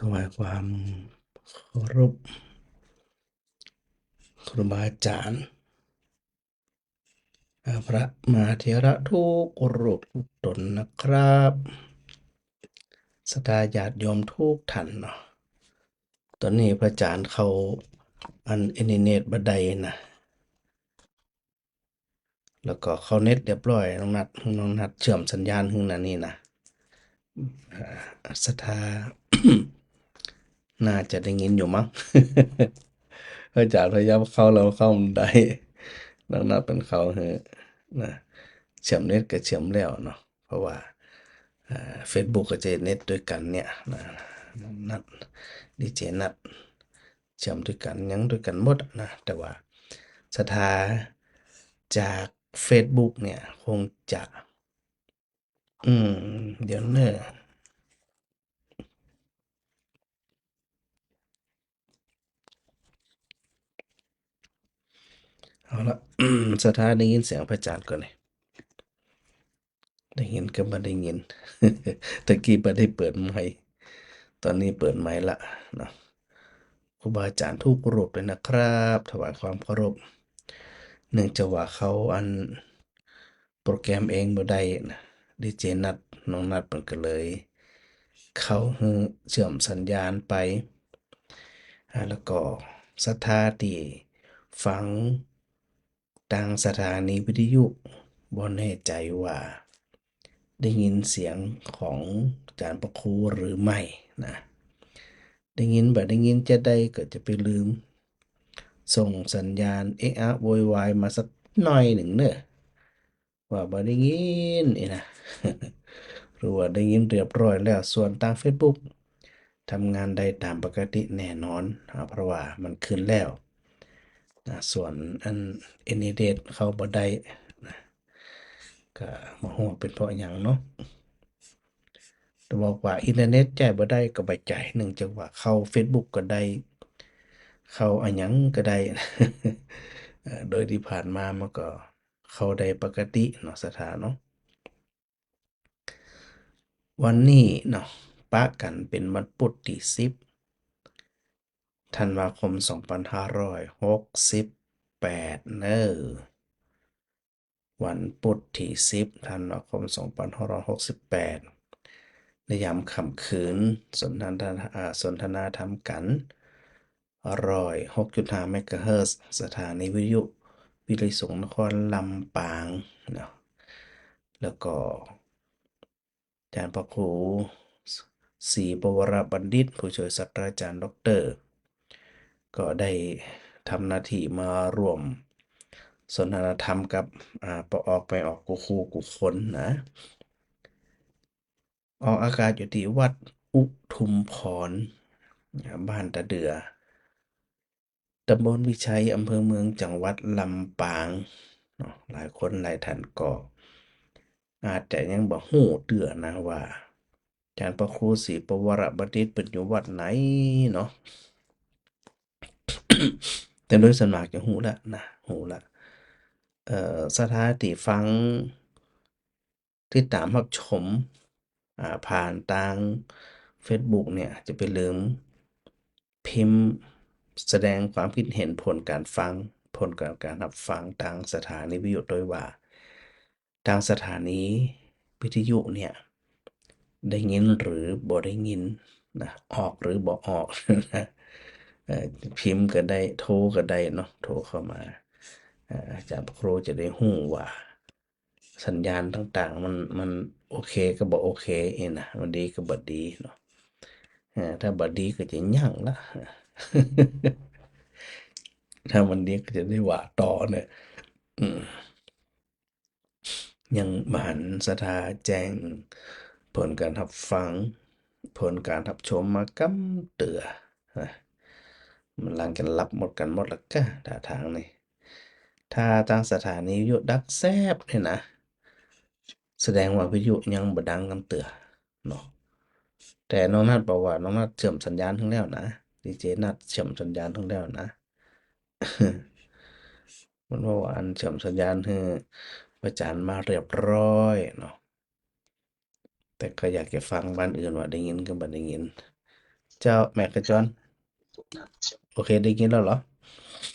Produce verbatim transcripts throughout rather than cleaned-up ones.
ถวายความเคารพครูบาอาจ๋ารย์ อ่า พระมหาเถระทุกรูปทุกต๋นนะครับ ศรัทธาญาติโยมทุกท่านเนาะ ต๋อนนี้พระอาจ๋ารย์เข้าอันอินเทอร์เน็ตบ่ได้นะ แล้วก็เข้าเน็ตเรียบร้อย น้องนัด น้องนัดเชื่อมสัญญาณหื้อนะนี่นะ อ่า ศรัทธา น่าจะได้ยินอยู่มั้ง อาจ๋ารย์พยายามเข้าแล้วเข้าบ่ได้ น้องนัดเปิ้นเข้าหื้อนะ เชื่อมเน็ตก็เชื่อมแล้วเนาะ เพราะว่า อ่า เฟซบุ๊กก็จะเน็ตตวยกั๋นเนี่ยนะ นัด ดีเจนัด เชื่อมตวยกั๋น หยังตวยกั๋นหมดนะ แต่ว่าศรัทธาจากเฟซบุ๊กเนี่ยคงจะ อืม เดี๋ยวเน่อ เอาละ ศรัทธาได้ยินเสียงพระอาจ๋ารย์ก่อนนี่ ได้ยินก็บ่ได้ยิน ตะกี้บ่ได้เปิดไมค์ ต๋อนนี้เปิดไมค์ละเนาะ ครูบาอาจ๋ารย์ทุกรูปเลยนะครับ ถวายความเคารพ เนื่องจากว่าเข้าอันโปรแกรมเองบ่ได้นะ ดีเจนัด น้องนัดเปิ้นก็เลยเข้าหื้อเชื่อมสัญญาณไป อ่า แล้วก็ศรัทธาตี้ฟัง ตางสถานีวิทยุ บ่แน่ใจ๋ว่าได้ยินเสียงของอาจ๋ารย์พระครูหรือไม่นะ ได้ยินบ่ได้ยินจาใดก็จะไปลืมส่งสัญญาณเอะอะโวยวายมาสักหน่อยนึ่งเน่อ ว่าบ่ได้ยินนี่นะ หรือว่าได้ยินเรียบร้อยแล้ว ส่วนตางเฟซบุ๊ก ทำงานได้ต๋ามปกติแน่นอน อ่า เพราะว่ามันขึ้นแล้วนะ ส่วนอันอินเทอร์เน็ตเข้าบ่ได้นะ ก็บ่ฮู้ว่าเป๋นเพราะหยังเนาะ แต่บอกว่าอินเทอร์เน็ตใจ๊บ่ได้ก็บ่ใจ้ เนื่องจากว่าเข้าเฟซบุ๊กก็ได้ เข้าอะหยังก็ได้ เอ่อ โดยตี้ผ่านมามันก็เข้าได้ปกติเนาะ ศรัทธาเนาะ วันนี้เนาะ ปะกั๋นเป๋นวันพุธตี้สิบ ธันวาคม สองพันห้าร้อยหกสิบแปด เน่อ วันพุธตี้สิบ ธันวาคม สองพันห้าร้อยหกสิบแปด ในยามค่ำคืน สนทนา อ่า สนทนาธรรมกั๋น ร้อยหกจุดห้า เมกะเฮิรตซ์ สถานีวิทยุวิทยาลัยสงฆ์นครลำปางเนาะ แล้วก็ อาจ๋ารย์พระครูศรีปวรบัณฑิต ผู้ช่วยศาสตราจารย์ด็อกเตอร์ ก็ได้ทำหน้าตี้มาร่วมสนทนาธรรมกับ อ่า ป้อออกแม่ออกกู้คู่กู้คนนะ ออกอากาศอยู่ตี้วัดอุทุมพร บ้านตาเดือ ตำบลวิชัย อำเภอเมือง จังหวัดลำปางเนาะ หลายคนหลายท่านก็อาจจะยังบ่ฮู้เตื้อนะว่า อาจ๋ารย์พระครูศรีปวรบัณฑิตเปิ้นอยู่วัดไหนเนาะ แต่โดยส่วนมากจะฮู้ละนะ ฮู้ละ เอ่อ ศรัทธาตี้ฟัง ติดต๋ามฮับชม อ่า ผ่านตางเฟซบุ๊กเนี่ย จะไปลืมพิมพ์แสดงความคิดเห็นผลก๋านฟัง ผลก๋าน ก๋านฮับฟังตางสถานีวิทยุตวยว่า ตางสถานีวิทยุเนี่ย ได้ยินหรือบ่ได้ยินนะ ออกหรือบ่ออกนะ เอ่อ พิมพ์ก็ได้ โทรก็ได้เนาะ โทรเข้ามา เอ่อ อาจ๋ารย์พระครูจะได้ฮู้ว่า สัญญาณต่างๆ มัน มันโอเคกับบ่โอเคเองนะ มันดีกับบ่ดีเนาะ เออ ถ้าบ่ดีก็จะยั้งละ ถ้ามันดีก็จะได้ว่าต่อเนี่ย อืม ยังบ่หันศรัทธาแจ้งผลก๋านฮับฟัง ผลก๋านฮับชมมากำเตื้อนะ มันหลังกั๋นหลับหมดกั๋นหมดละก้า ท่าตางนี่ ถ้าตางสถานีวิทยุดักแซบเนี่ยนะ แสดงว่าวิทยุยังบ่ดังกำเตื้อเนาะ แต่น้องนัดบอกว่าน้องนัดเชื่อมสัญญาณถึงแล้วนะ ดีเจนัดเชื่อมสัญญาณถึงแล้วนะ มันว่าอันเชื่อมสัญญาณหื้อพระอาจ๋ารย์มาเรียบร้อยเนาะ แต่ก็อยากจะฟังบ้านอื่นว่าได้ยินกับบ่ได้ยิน เจ้า แม่ขจร โอเค ได้ยินแล้วเหรอ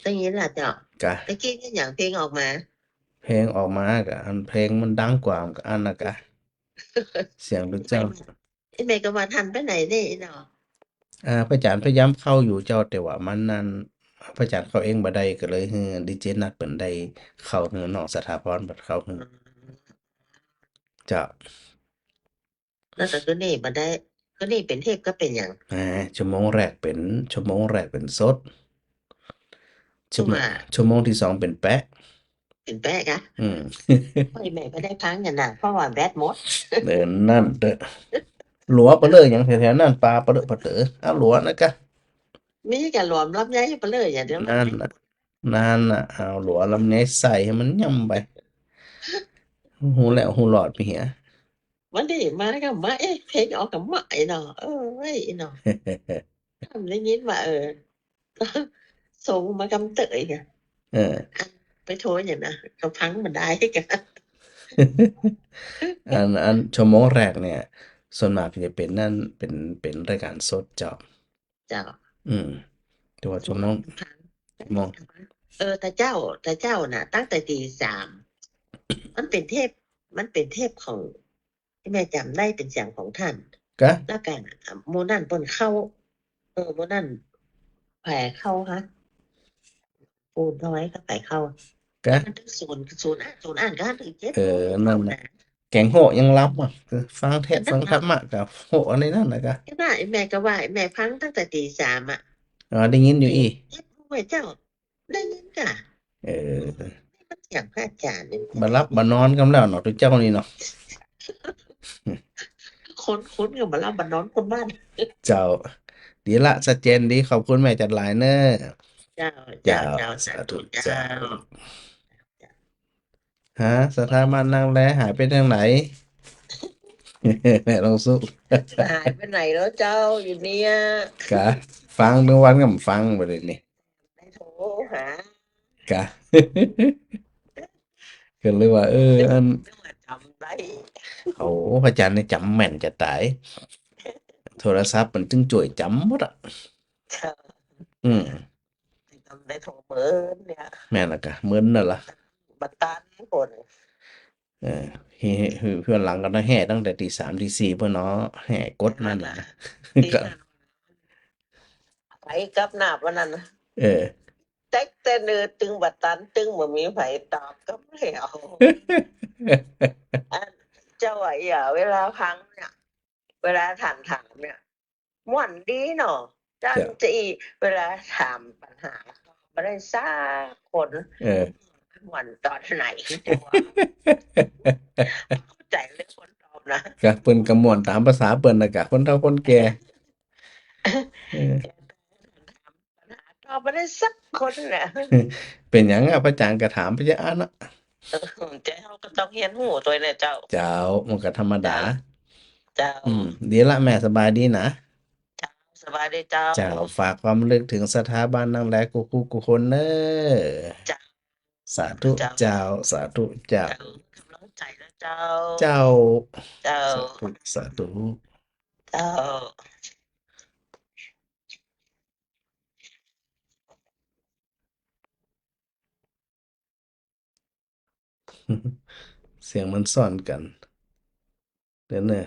ได้ยินแล้วเจ้า กะ ตะกี้นี่หยังเพลงออกมา เพลงออกมากะ อันเพลงมันดังกว่าอันน่ะกะ เสียงตุ๊เจ้า ไอ้แม่ก็ว่าท่านไปไหนนี่เนาะ อ่า พระอาจารย์พยายามเข้าอยู่เจ้า แต่ว่ามันนั่น พระอาจารย์เข้าเองบ่ได้ ก็เลยหื้อดีเจนัดเปิ้นได้เข้า หื้อน้องสถาพรเปิ้นเข้าหื้อ อืม เจ้า แล้วก็คือนี่บ่ได้ คือนี่เป๋นเทปก็เป๋นหยัง อ่า ชั่วโมงแรกเป๋น ชั่วโมงแรกเป๋นสด ชั่วโมง ว่า ชั่วโมงที่สองเป๋นแปะ เป๋นแปะกะ อืม โอ้ย แม่บ่ได้ฟังหยังนะ เพราะว่าแบตหมด เออ นั่นเต๊อะ หลัวปะเล่อหยังแถวๆ นั้น ปาปะเล่อปะเต๋อ อ้าว หลัวนะกะ มีกะหลวมลำไยปะเล่อหยังเดี๋ยว นั่นน่ะ นั่นน่ะ เอาหลัวลำไยใส่หื้อมันย่ำไป ฮู้แล้วฮู้หลอดไปเหีย วันนี้มาก็มา เอ๊ะ เพลงออกก็มาไอ้เนาะ เอ้ย เนาะ ได้ยินว่า เออ ส่งมากำเตยอะ เออ ไปโทรอย่างนะ ก็ฟังบ่ได้กะ อัน อันชั่วโมงแรกเนี่ย ส่วนมากจะเป๋นนั่น เป๋น เป๋นรายการสดเจ้า เจ้า อืม แต่ว่าชั่วโมง ชั่วโมง เออ ตะเจ้า ตะเจ้าน่ะ ตั้งแต่ตีสาม มันเป๋นเทป มันเป๋นเทปของ ที่แม่จ๋ำได้เป๋นเสียงของท่าน กะ แล้วกะ หมู่นั้นเปิ้นเข้า เออ หมู่นั้น ใผเข้าฮะ ปู่น้อยก็ใผเข้า กะ มันตึงศูนย์ ศูนย์อ่าน ศูนย์อ่านก็หั้นตึงเจ็ด เออ โมง นั่นน่ะ เข้านะ แก๋งโหยังหลับอ่ะ คือฟังเทศน์ฟังธรรมะกะโหอันนี้นั่นน่ะกะ ไอ้น่ะ ไอ้แม่ก็ว่า ไอ้แม่ฟังตั้งแต่ตีสามอะ อ๋อ ได้ยินอยู่อี้ เจ็ดโมงเจ้า ได้ยินกะ เออ มันเสียงพระอาจารย์เนี่ย บ่หลับบ่นอนกำแล้วเนาะ ตุ๊เจ้านี่เนาะ คน คนก็บ่หลับบ่นอนคนบ้าน เจ้า ดีละ ชัดเจนดี ขอบคุณแม่จันหลายเน้อ เจ้า เจ้า เจ้า เจ้า สาธุ สาธุ เจ้า เจ้า ฮะ สถาบันนางแลหายไปทางไหน แม่ทองสุข หายไปไหนแล้วเจ้า อยู่เนี่ย กะ ฟังตึงวันก็บ่ฟังบ่ได้นี่ ได้โทรหา กะ ก็เลยว่า เออ อัน นึกว่าจ๋ำได้ โอ้ พระอาจารย์นี่จ๋ำแม่นจะต๋าย โทรศัพท์มันตึงจ้วยจ๋ำหมดอะ เจ้า อืม ได้โทรเมินเนี่ย แม่นละกะ เมินนั่นละ บ่ตันคน เออ แห่ แห่ เฮือนหลังก็ต้องแห่ตั้งแต่ตีสามตีสี่เปิ้นเนาะ แห่กดนั่นน่ะ นั่นน่ะ ก็ ไปกับนาบวันนั้นน่ะ เออ แต๊กแต่เนิดตึงบ่ตัน ตึงบ่มีใผตอบกับแล้ว อันเจ้าว่าอย่า เวลาฟังเนี่ย เวลาท่านถามเนี่ย ม่วนดีเนาะ จัง เจ้า จะอี้ เวลาถามปัญหา ตอบบ่ได้สักคน เออ ม่วนต๋อนไหน เข้าใจ๋เลยคนตอบนะ กะ เปิ้นก็ม่วนต๋ามภาษาเปิ้นน่ะกะ คนเฒ่าคนแก่ เออ ตอบบ่ได้สักคนน่ะ เป๋นหยังอะ พระอาจารย์ก็ถามไปอย่างอั้นน่ะ เออ แต่เฮาก็ต้องเฮียนฮู้ตวยแหละเจ้า เจ้า มันก็ธรรมดา เจ้า อืม ดีละแม่ สบายดีนะ เจ้า สบายดีเจ้า เจ้า ฝากความระลึกเถิงสถาบันนางแลกู้ๆ กู้คนเน้อ เจ้า สาธุ เจ้า เจ้า สาธุ เจ้า เจ้า กำลังใจ๋นะเจ้า เจ้า เจ้า สาธุ สาธุ เจ้า เสียงมันซ้อนกั๋น เดี๋ยวเน่อ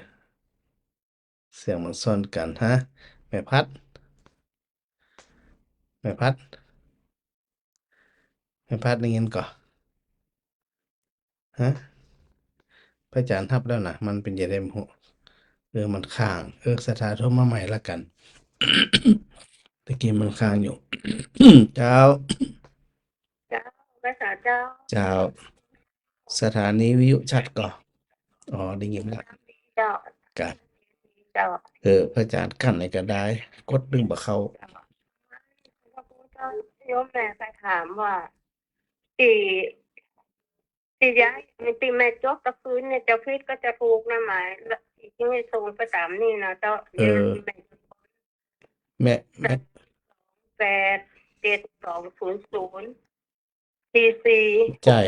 เสียงมันซ้อนกั๋น ฮะ แม่พัด แม่พัด แม่พัดได้ยินก่อ ฮะ พระอาจารย์ฮับแล้วนะ มันเป๋นจะไดบ่ฮู้ เออ มันค้าง เออ สถาโทรมาใหม่ละกั๋น ตะกี้มันค้างอยู่ เจ้า เจ้า ภาษาเจ้า เจ้า สถานีวิทยุชัดก่อ อ๋อ ได้ยินละ เจ้า กะ เจ้า เออ พระอาจารย์กั้นไหนก็ได้ กดดึงบ่เข้า เจ้า โยมแม่ไปถามว่า ตี้ ตี้ย้าย ตี้แม่จบตะคืนเนี่ย เจ้าผิดก็เจ้าถูกนะ หมาย แล้วตี้จะส่งไปต๋ามนี่นะเจ้า เออ แม่ แม่ แปดเจ็ดสองศูนย์ศูนย์ สี่สี่ ใจ้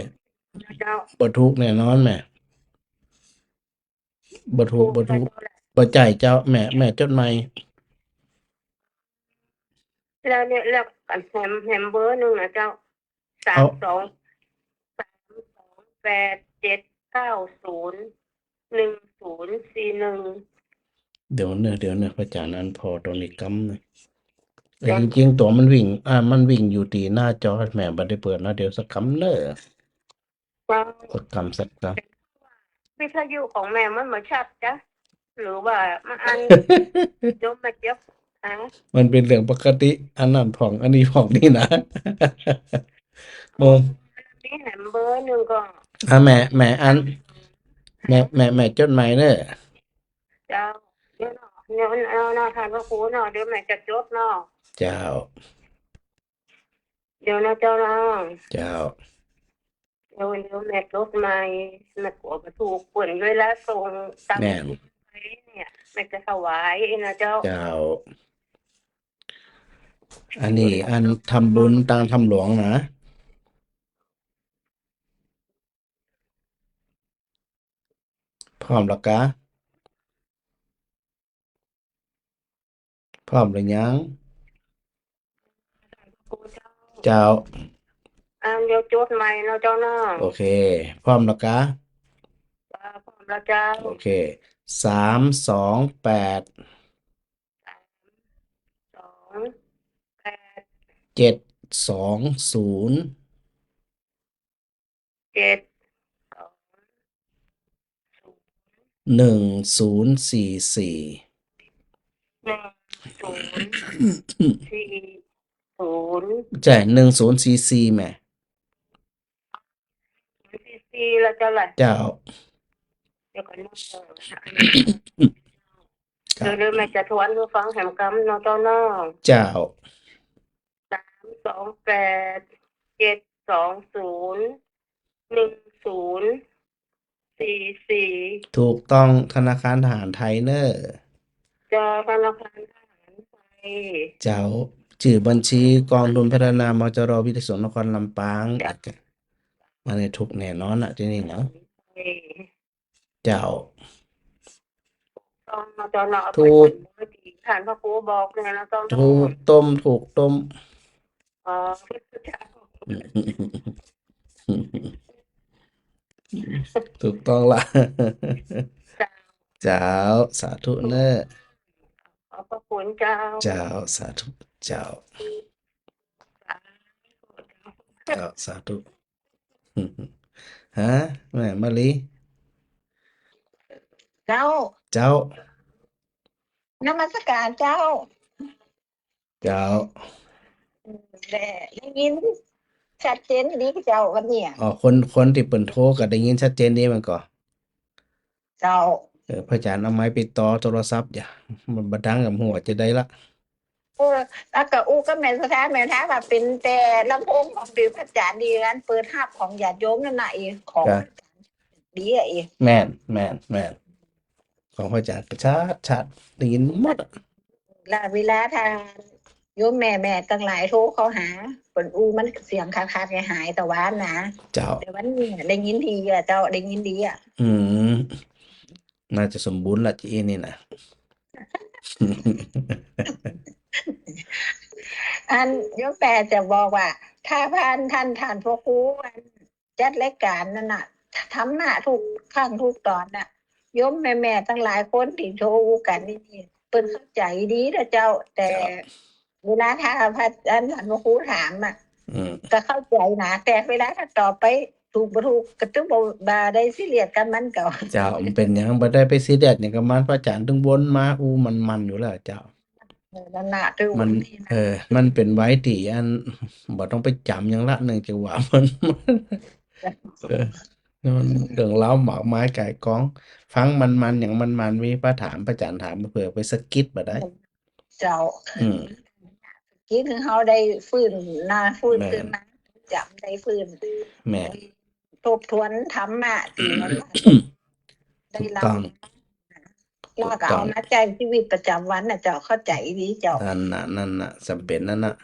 เจ้า บ่ถูกแน่นอนแม่ บ่ถูก บ่ถูก บ่ใจ้เจ้า แม่ แม่จดใหม่ แล้วเนี่ย แล้วอันแหม แหมเบอร์นึ่งนะเจ้า เอา สามสอง สามสองแปดเจ็ดเก้าศูนย์ หนึ่งศูนย์สี่หนึ่ง เดี๋ยวเนอะ เดี๋ยวเนอะ พระอาจารย์ อันผ่อตรงนี้กำเนอะ แต่ เดี๋ยว จริงๆ ตั๋วมันวิ่ง อ่า มันวิ่งอยู่ตี้หน้าจอ แหม บ่ได้เปิดนะ เดี๋ยวสักกำเนอะ เจ้า สักกำ สักกำ วิทยุของแม่มันบ่ชัดจ๊ะ หรือว่ามาอัน โยมมาเจ็บ ฮะ มันเป๋นเรื่องปกติ อันนั้นพ่อง อันนี้พ่องนี่นะ โอ้ มีแหมเบอร์นึ่งก็ อ่ะ แม่ แม่อัน แม่ แม่ แม่จดหมายเนอะ เจ้า เดี๋ยวเนาะ เดี๋ยวเนาะ ท่านพระครูเนาะ เดี๋ยวแม่จะจดเนาะ เจ้า เดี๋ยวนะเจ้าเนาะ เจ้า เดี๋ยว เดี๋ยวแม่จดใหม่ แม่กั๋วบ่ถูก เปิ้นเวลาส่งตาม แม่น ไปเนี่ย แม่จะถวายนะเจ้า เจ้า อันนี้อันทำบุญตางถ้ำหลวงนะ พร้อมแล้วกา พร้อมหรือยัง เจ้า อ่า เดี๋ยวจดใหม่เนาะเจ้าเนาะ โอเค พร้อมแล้วกา อ่า พร้อมแล้วเจ้า โอเค สามสองแปด สามสองแปด เจ็ดสองศูนย์ เจ็ดสองศูนย์ หนึ่งศูนย์สี่สี่ หนึ่งศูนย์สี่ศูนย์ ใจ้ หนึ่งศูนย์สี่สี่ แม่ สี่สี่ แล้วเจ้าล่ะ เจ้า เดี๋ยวก่อนนะ ครับ เดี๋ยวแม่จะทวนหื้อฟังแหมกำเนาะเจ้าเนาะ เจ้า สามสองแปด เจ็ดสองศูนย์ หนึ่งศูนย์สี่สี่ ถูกต้อง ธนาคารทหารไทยเนอะ เจ้า ธนาคารทหารไทย เจ้า จื้อบัญชีกองทุนพัฒนา มจร วิทยาเขตนครลำปาง เจ้า อันนี้ถูกแน่นอนนะตี้นี่เนาะ เจ้า ต้องเนาะเจ้าเนาะ ถูก เอาไปเปิดเบอร์ตี้ท่านพระครูบอกเนี่ยเนาะเจ้าเนาะ ถูกต้ม ถูกต้ม อ๋อ เจ้า ถูกต้องละ เจ้า เจ้า สาธุเนอะ ขอบพระคุณเจ้า เจ้า สาธุ เจ้า สาธุ เจ้า สาธุ ฮะ แม่มะลิ เจ้า เจ้า นมัสการเจ้า เจ้า แต่ได้ยินชัดเจนดีเจ้าวันเนี้ย อ๋อ คน คนตี้เปิ้นโทรก็ได้ยินชัดเจนดีมันก่อ เจ้า เออ พระอาจารย์เอาไม้ไปต่อโทรศัพท์อย่า มันบ่ดังกับหัวจะได้ละ เออ แล้วก็อู้กับแม่สถา แม่สถาว่าเป๋นแต่ลำโพงของพระอาจารย์ดี อันเปิดฮับของญาติโยมนั่นน่ะเอง ของ จ้ะ ดีอะเอง แม่น แม่น แม่น ของพระอาจารย์ชัด ชัด ได้ยินหมดอะ แล้วเวลาถ้าโยมแม่ๆ ตังหลายโทรเข้าหา เปิ้นอู้มันเสียงขาดๆ หายๆ ตะวานะ เจ้า แต่วันนี้ได้ยินดีอะเจ้า ได้ยินดีอะ อืม น่าจะสมบูรณ์ละตี้นี่นะ อันโยมแปจะบอกว่า ถ้าผ่านท่าน ท่านพระครูอันจัดรายการนั่นน่ะ ธรรมะทุกครั้งทุกตอนน่ะ โยมแม่ๆ ตังหลายคนตี้โทรอู้กั๋นนี่ เปิ้นเข้าใจ๋ดีนะเจ้า แต่ เจ้า เวลาถ้าพระ อัน ท่านพระครูถามอะ อืม ก็เข้าใจ๋นะ แต่เวลาถ้าตอบไปถูกบ่ถูก ก็ตึงบ่ บ่ได้ซีเรียสกับมันก็ เจ้า มันเป๋นหยัง บ่ได้ไปซีเรียสหยังกับมัน พระอาจารย์ตึงวนมาอู้มันๆ อยู่แล้วเจ้า เออ นั่นน่ะ ตึง มัน นี่นะ เออ มันเป๋นไหวตี้อัน บ่ต้องไปจ๋ำหยังละ เนื่องจากว่ามัน เออ มันเรื่องราวมากมายก่ายกอง ฟังมันๆ หยังมันๆ มีป้าถาม พระอาจารย์ถาม เผื่อไปสะกิดบ่ได้ เจ้า อืม กิ๋นหื้อเฮาได้ฟื้นนะ ฟื้น แม่น ขึ้นมา จ๋ำได้ฟื้น แม่น ทบทวนธรรมะตี้มันได้รับ ถูกต้อง แล้วก็เอามาใจ๊ชีวิตประจ๋ำวันน่ะเจ้า เข้าใจ๋ดีเจ้า นั่นน่ะ นั่นน่ะ จ๋ำเป๋นนั่นน่ะ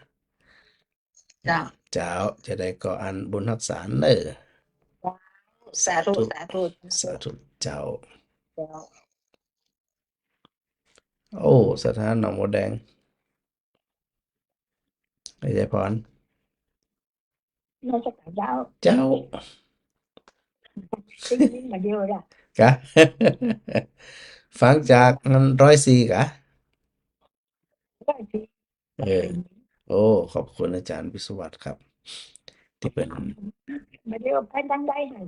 เจ้า เจ้า จะได้ก่ออันบุญฮักษาเน่อ สาธุ สาธุ สาธุ สาธุ เจ้า เจ้า โอ้ สถานะหนองบัวแดง ยายพร นมัสก๋านเจ้า เจ้า ได้ยินมาเดียวละ กะ ฟังจากอันร้อยสี่กะ ร้อยสี่ เออ โอ้ ขอบคุณอาจารย์วิศวัตรครับ ตี้เปิ้น มาเดียวไปตังใดหั้น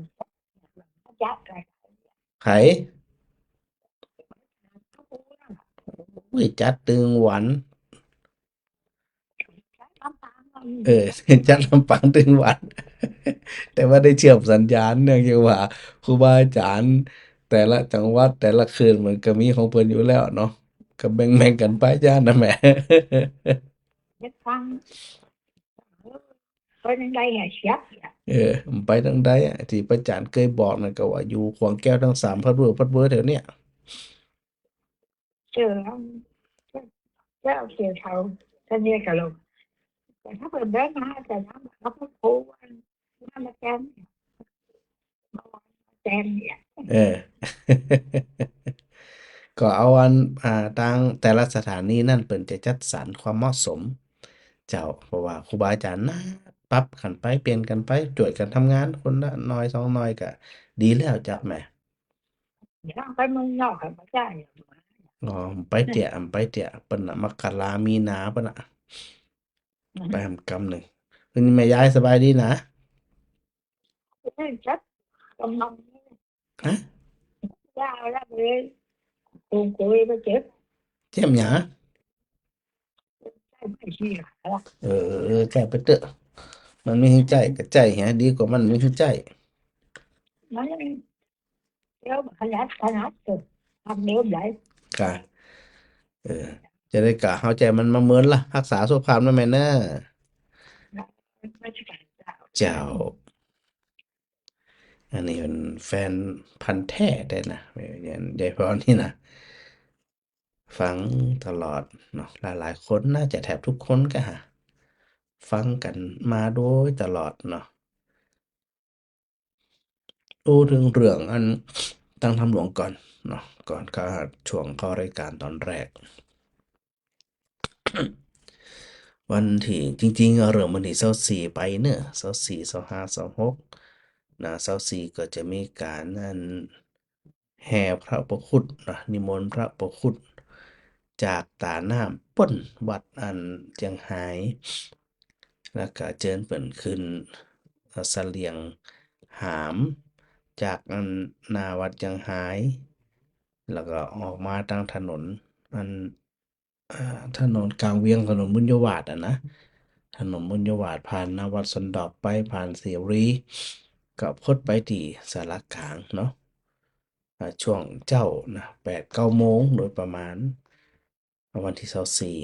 จัดไป ใผ อุ้ย จัดตึงวัน เออ จัดลำปางตึงวัน แต่ว่าได้เชื่อมสัญญาณเนื่องจากว่าครูบาอาจารย์แต่ละจังหวัดแต่ละเขตมันก็มีของเปิ้นอยู่แล้วเนาะ ก็แบ่งๆ กั๋นไปจ้านะแม่ เด็กฟัง ไปตังใดอะเสียบอะ เออ ไปตังใดอะ ตี้พระอาจารย์เกยบอกนั่นก็ว่าอยู่ขวางแก้วทั้งสาม พัดเวิร์ พัดเวิร์แถวเนี้ย เจ้า เจ้าเสียเฒ่า ต้านนี้ก็ลง แต่ถ้าเปิ้นเดินมา แต่น้ำ เอาพระครู น้ำมาแจม มาแจมเนี่ย เออ ก็เอาอัน อ่า ตางแต่ละสถานีนั้นเปิ้นจะจัดสรรความเหมาะสม เจ้า เพราะว่าครูบาอาจารย์นะ ปรับกั๋นไป เปลี่ยนกั๋นไป จ้วยกั๋นทำงาน คนละหน่อยสองหน่อยก็ดีแล้วเจ้าแม่ เดี๋ยวไปเมืองนอกก็บ่ได้ อ๋อ ไปเตี้ย ไปเตี้ย เปิ้นน่ะ มกรา มีนาเปิ้นน่ะ อืม ไปหำกำนึ่ง นี่แม่ยายสบายดีนะ เออ ครับ กำลัง ฮะ ยาวแล้วเลย โกงโกยไปเจ็บ เจ็บหยัง ใจ้ไม่เสีย เออ เออ ใจ้ไปเต๊อะ มันมีหื้อใจ้ก็ใจ้เหีย ดีกว่ามันมีหื้อใจ้ มัน เดี๋ยวขยันขนาดเกิด ทำเดิมไหล ค่ะ เออ จะได้กะเอาใจ้มันมาเมินละ ฮักษาสุขภาพนะแม่เน้อ เจ้า อันนี้เปิ้นแฟนพันธุ์แท้เลยนะ ยายพรนี่นะ ฟังตลอดเนาะ หลายๆ คนน่าจะแทบทุกคนก็ฮะ ฟังกั๋นมาโดยตลอดเนาะ อู้เถิงเรื่องอันตั้งธรรมหลวงก่อนเนาะ ก่อนเข้าช่วงเข้ารายการตอนแรก วันตี้ จริงๆ อะ เริ่มวันตี้ซาวสี่ไปเนาะ ซาวสี่ ซาวห้า ซาวหก นะ ซาวสี่ก็จะมีก๋านอัน แห่พระอุปคุตนะ นิมนต์พระอุปคุตจากต๋าน้ำป๊นวัดอันเจียงฮาย แล้วก็เจิญเปิ้นขึ้น เอ่อ เสลียงหาม จากอันหน้าวัดเจียงฮาย แล้วก็ออกมาตางถนนอัน อ่า ถนนก๋างเวียง ถนนบุญยวาทน์อะนะ ถนนบุญยวาทน์ ผ่านหน้าวัดสันดอกไป ผ่านเสรี ก็พดไปตี้ศาลาก๋างเนาะ อ่า ช่วงเจ๊านะ แปดเก้าโมงโดยประมาณ วันตี้ซาวสี่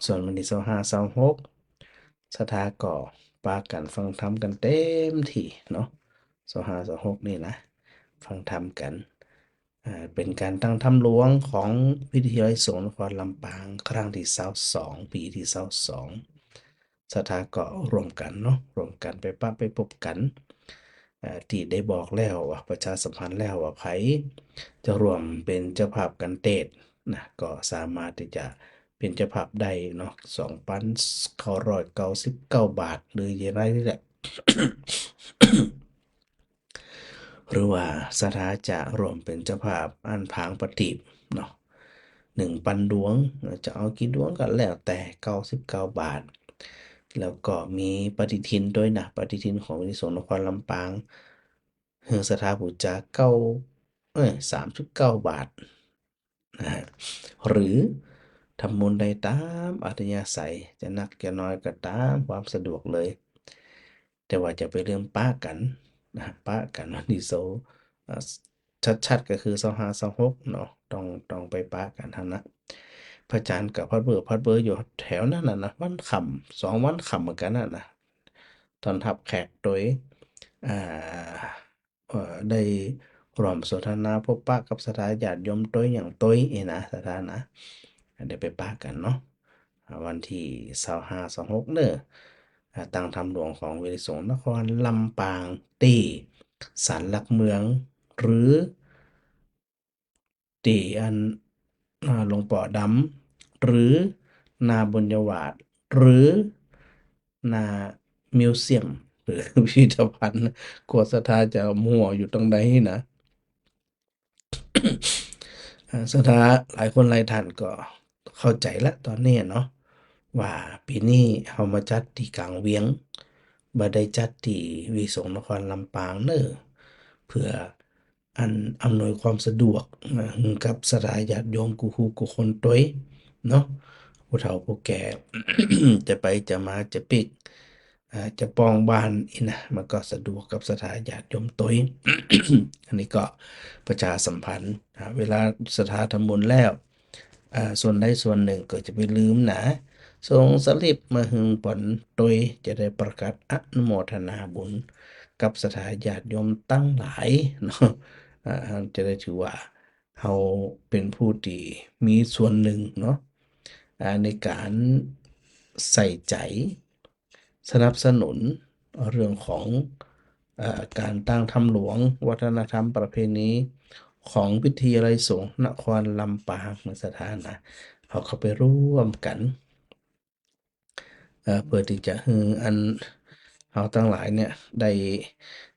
ส่วนวันตี้ซาวห้า ซาวหก ศรัทธาก็ปากั๋นฟังธรรมกั๋นเต็มตี้เนาะ ซาวห้า ซาวหก นี่นะ ฟังธรรมกั๋น อ่า เป๋นก๋านตั้งธรรมหลวงของวิทยาลัยสงฆ์นครลำปาง ครั้งตี้ซาวสอง ปีตี้ซาวสอง ศรัทธาก็ร่วมกั๋นเนาะ ร่วมกั๋นไปปะไปปบกั๋น อ่า ตี้ได้บอกแล้วว่า ประชาสัมพันธ์แล้วว่า ใผจะร่วมเป๋นเจ้าภาพกั๋นเต๊อะนะ ก็สามารถตี้จะเป๋นเจ้าภาพได้เนาะ สองปันเก้าร้อยเก้าสิบเก้าบาท หรือจะไดนี่แหละ หรือว่าศรัทธาจะร่วมเป๋นเจ้าภาพอันผางประทีปเนาะ หนึ่งปันดวง จะเอากี่ดวงก็แล้วแต่ เก้าสิบเก้าบาท แล้วก็มีปฏิทินตวยนะ ปฏิทินของวิทยาลัยสงฆ์นครลำปาง หื้อศรัทธาบู๋จาเก้า เอ้ย สามสิบเก้าบาท นะฮะ หรือทำบุญได้ต๋ามอัธยาศัย จะนักจะน้อยก็ต๋ามความสะดวกเลย แต่ว่าจะไปลืมปะกั๋นนะ ปะกั๋นวันตี้ซาว อ่า ชัดๆ ก็คือซาวห้า ซาวหกเนาะ ต้อง ต้องไปปะกั๋นหั้นนะ พระอาจารย์ก็พัดเบ้อพัดเบ้ออยู่แถวนั้นน่ะนะ วันค่ำ สองวันค่ำเหมือนกั๋นน่ะนะ ต้อนฮับแขกตวย อ่า เอ่อ ได้ร่วมสนทนาพบปะกับศรัทธาญาติโยมตวยหยังตวยอี้นะ ศรัทธานะ เดี๋ยวไปปะกั๋นเนาะ อ่า วันตี้ซาวห้า ซาวหกเนาะ อ่า ตั้งธรรมหลวงของวิทยาลัยสงฆ์นครลำปาง ตี้ศาลหลักเมือง หรือ ตี้อัน อ่า หลวงป้อดำ หรือหน้าบุญยวาทน์ หรือ หน้ามิวเซียม หรือพิพิธภัณฑ์ กั๋วศรัทธาจะมัวอยู่ตรงใดนะ อ่า ศรัทธาหลายคนหลายท่านก็เข้าใจ๋ละต๋อนนี้เนาะ ว่าปี๋นี้เฮามาจัดตี้ก๋างเวียง บ่ได้จัดตี้วิสงนครลำปางเน่อ เปื้ออันอำนวยความสะดวก อ่า หื้อกับศรัทธาญาติโยมกู้ กู้ กู้คนตวยเนาะ ผู้เฒ่าผู้แก่ จะไปจะมาจะปิ๊ก อ่า จะป้องบ้านอี้นะ มันก็สะดวกกับศรัทธาญาติโยมตวย อันนี้ก็ประชาสัมพันธ์ อ่า เวลาศรัทธาทำบุญแล้ว อ่า ส่วนใดส่วนนึ่งก็จะไปลืมนะ ส่งสลิปมาหื้อป๋นตวย จะได้ประกาศอนุโมทนาบุญกับศรัทธาญาติโยมตังหลายเนาะ อ่า จะได้ถือว่าเฮาเป๋นผู้ตี้มีส่วนนึ่งเนาะ อ่า ในก๋านใส่ใจ๋ สนับสนุนเรื่องของ เอ่อ ก๋านตั้งถ้ำหลวง วัฒนธรรมประเพณีของวิทยาลัยสงฆ์นครลำปางนะศรัทธานะ เฮาเข้าไปร่วมกั๋น เอ่อ เปื้อตี้จะหื้ออันเฮาตังหลายเนี่ยได้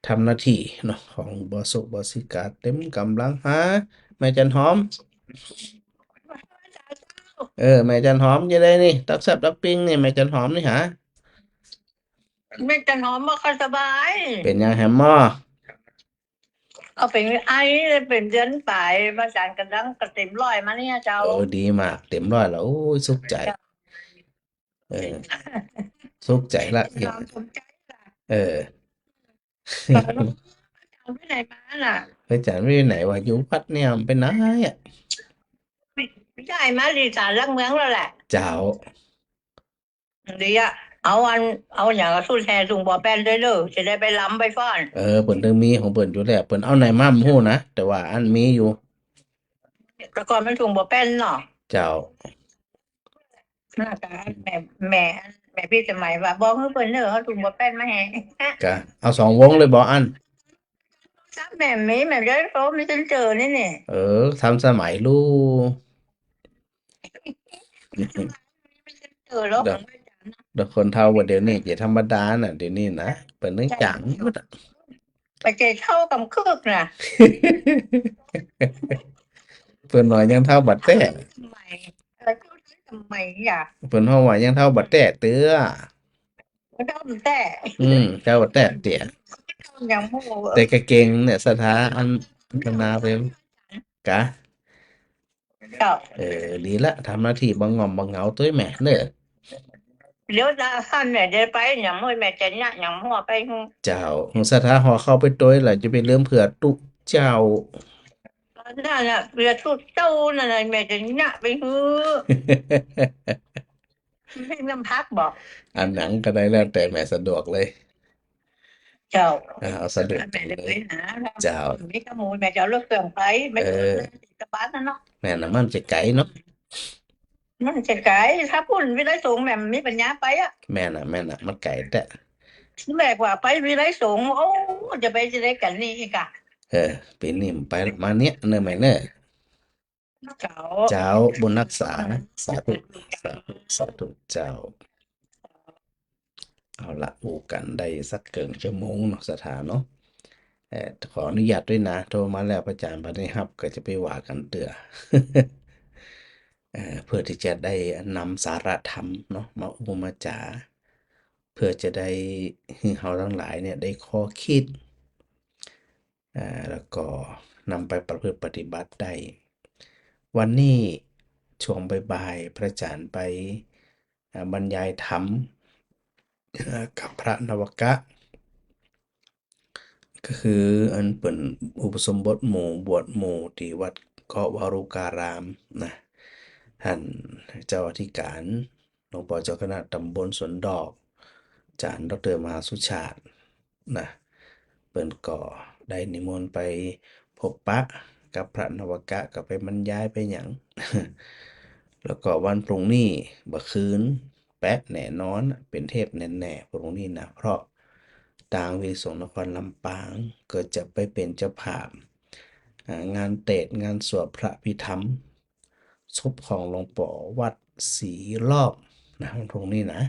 ทำหน้าตี้เนาะ ของบอสุบอสิกาเต็มก๋ำลังหา แม่จันหอม เออ แม่จันหอมจะได้นี่ ตักแซ่บตักปิ้งนี่ แม่จันหอมนี่หา แม่จันหอมบ่ค่อยสบาย เป๋นหยังแหมหมอ ก็เป๋นไอ เป๋นเดือนป๋าย อาจ๋ารย์ก๋ำลังก็เต็มร้อยมาเนี่ยเจ้า เออ ดีมาก เต็มร้อยแล้ว โอ้ย สุขใจ๋ เออ สุขใจ๋ละ เออ เออ อาจ๋ารย์ไปไหนมาน่ะ อาจ๋ารย์ไปไหนวะ อยู่วัดเนี่ย ไปไหนอะ ย้ายมาตี้ศาลหลักเมืองแล้วแหละ เจ้า ดีอะ เอาอัน เอาหยังอะ สูตรแห่ถุงบ่อแป้นตวยเน่อ จะได้ไปรำไปฟ้อน เออ เปิ้นตึงมีของเปิ้นอยู่แล้ว เปิ้นเอาไหนมาบ่ฮู้นะ แต่ว่าอันมีอยู่ แต่ก่อนมันถุงบ่อแป้นเนาะ เจ้า น่าจะแม่ แม่ แม่พิสมัยว่า บอกหื้อเปิ้นเน่อ เอาถุงบ่อแป้นมาแห่ กะ เอาสองวงเลยบ่อั้น ถ้าแม่มี แม่จะโทรมีเซ็นเซอร์นี่นี่ เออ ทันสมัยลูก เออ แล้ว เดี๋ยว เดี๋ยวคนเฒ่าบ่าเดี๋ยวนี้จะธรรมดาน่ะ เดี๋ยวนี้นะ เปิ้นนึ่งจ๋างหมดอะ บ่ใจ้เฒ่ากำกึกน่ะ เปิ้นว่ายังเฒ่าบ่าแต๊ สมัย เออ เฒ่าสมัยอะ เปิ้นฮ้องว่ายังเฒ่าบ่าแต๊เตื้อ เฒ่าบ่าแต๊ อืม เฒ่าบ่าแต๊เตื้อ ยังโห แต่กะเก่งเนี่ย ศรัทธาอันพัฒนาไป กะ เจ้า เออ ดีละ ทำหน้าตี้บ่ง่อมบ่เหงาตวยแม่เน่อ เดี๋ยวจะหันแม่จะไป ยังบ่ แม่จะเยียะ ยังบ่ไปหื้อ เจ้า ศรัทธาห่อข้าวไปตวยละ จะไปลืมเผื่อตุ๊เจ้า นั่นน่ะ เผื่อตุ๊เจ้านั่นน่ะ แม่จะเยียะไปหื้อ มีน้ำผักบ่ อันหยังก็ได้ แล้วแต่แม่สะดวกเลย เจ้า อ่า เอาสะดวก แม่จะไปหา เจ้า มีขโมย แม่จะเอารถเครื่องไป แม่จะ เออ รถติดกระบะนั่นเนาะ แม่นน่ะ มันจะไก๋เนาะ มันจะไก๋ ถ้าปุ้นวิไลสงฆ์แม่บ่มีปัญญาไปอะ แม่นน่ะ แม่นน่ะ มันไก๋แต๊ แม่กว่าไปวิไลสงฆ์ โอ้ จะไปจะได้กั๋นนี่อีกอะ เออ ปี๋นี้ไปมาเนี่ยเน่อแม่เน่อ เจ้า เจ้า บุญฮักษา สาธุ สาธุ สาธุ เจ้า เอาละ อู้กั๋นได้สักเกิ่งชั่วโมงเนาะ ศรัทธาเนาะ เอ่อ ขออนุญาตตวยนะ โทรมาแล้วพระอาจ๋ารย์บ่ได้ฮับ ก็จะไปว่ากั๋นเตื้อ เอ่อ เปื้อตี้จะได้นำสาระธรรมเนาะ มาอู้มาจ๋า เปื้อจะได้หื้อเฮาตังหลายเนี่ยได้ข้อคิด อ่า แล้วก็นำไปประพฤติปฏิบัติได้ วันนี้ช่วงบ่ายๆ พระอาจ๋ารย์ไป อ่า บรรยายธรรม เอ่อ กับพระนวกะ ก็คืออันเปิ้นอุปสมบทหมู่ บวชหมู่ตี้วัดเกาะวารุการามนะ ท่านเจ้าอธิการ หลวงป้อเจ้าคณะตำบลสวนดอก อาจ๋ารย์ด็อกเตอร์มหาสุชาตินะ เปิ้นก็ได้นิมนต์ไปพบปะกับพระนวกะ ก็ไปบรรยายไปหยัง แล้วก็วันพรุ่งนี้บ่าคืนแป๊ะแน่นอน เป๋นเทปน์แน่ๆ พรุ่งนี้นะ เพราะตางวิทยาลัยสงฆ์นครลำปางก็จะไปเป๋นเจ้าภาพ อ่า งานเตศน์ งานสวดพระอภิธรรม ศพของหลวงป้อวัดศรีลอกนะ วันพรุ่งนี้นะ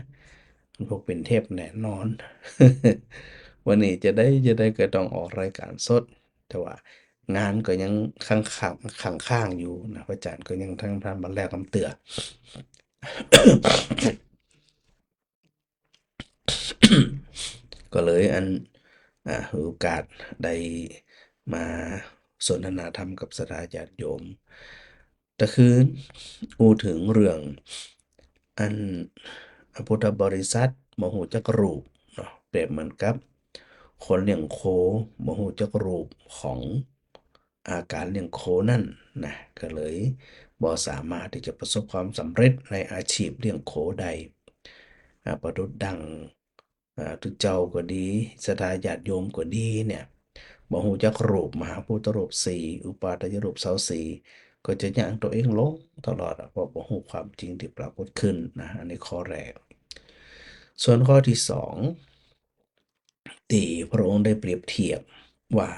พวกเป๋นเทพแหน่นอน วันนี้จะได้ จะได้ก็ต้องออกรายก๋านสด แต่ว่างานก็ยังค้างๆ ค้างๆ อยู่นะ พระอาจ๋ารย์ก็ยังตังบ่ทันแลกกำเตื้อ ก็เลยอัน อ่า โอกาสได้มาสนทนาธรรมกับศรัทธาญาติโยม ตะคืนอู้เถิงเรื่อง อัน พุทธบริษัทบ่ฮู้จักรูปเนาะ เปรียบเหมือนกับคนเลี้ยงโคบ่ฮู้จักรูปของ อาก๋านเลี้ยงโคนั้นนะ ก็เลยบ่สามารถตี้จะประสบความสำเร็จในอาชีพเลี้ยงโคได้ อ่า ประดุจดัง อ่า ตุ๊เจ้าก็ดี ศรัทธาญาติโยมก็ดีเนี่ย บ่ฮู้จักรูปมหาภูตรูปสี่ อุปาทายรูปซาวสี่ ก็จะหยั่งตั๋วเองหลงตลอดอะ เพราะบ่ฮู้ความจริงตี้ปรากฏขึ้นนะ อันนี้ข้อแรก ส่วนข้อตี้สอง ตี้พระองค์ได้เปรียบเทียบว่า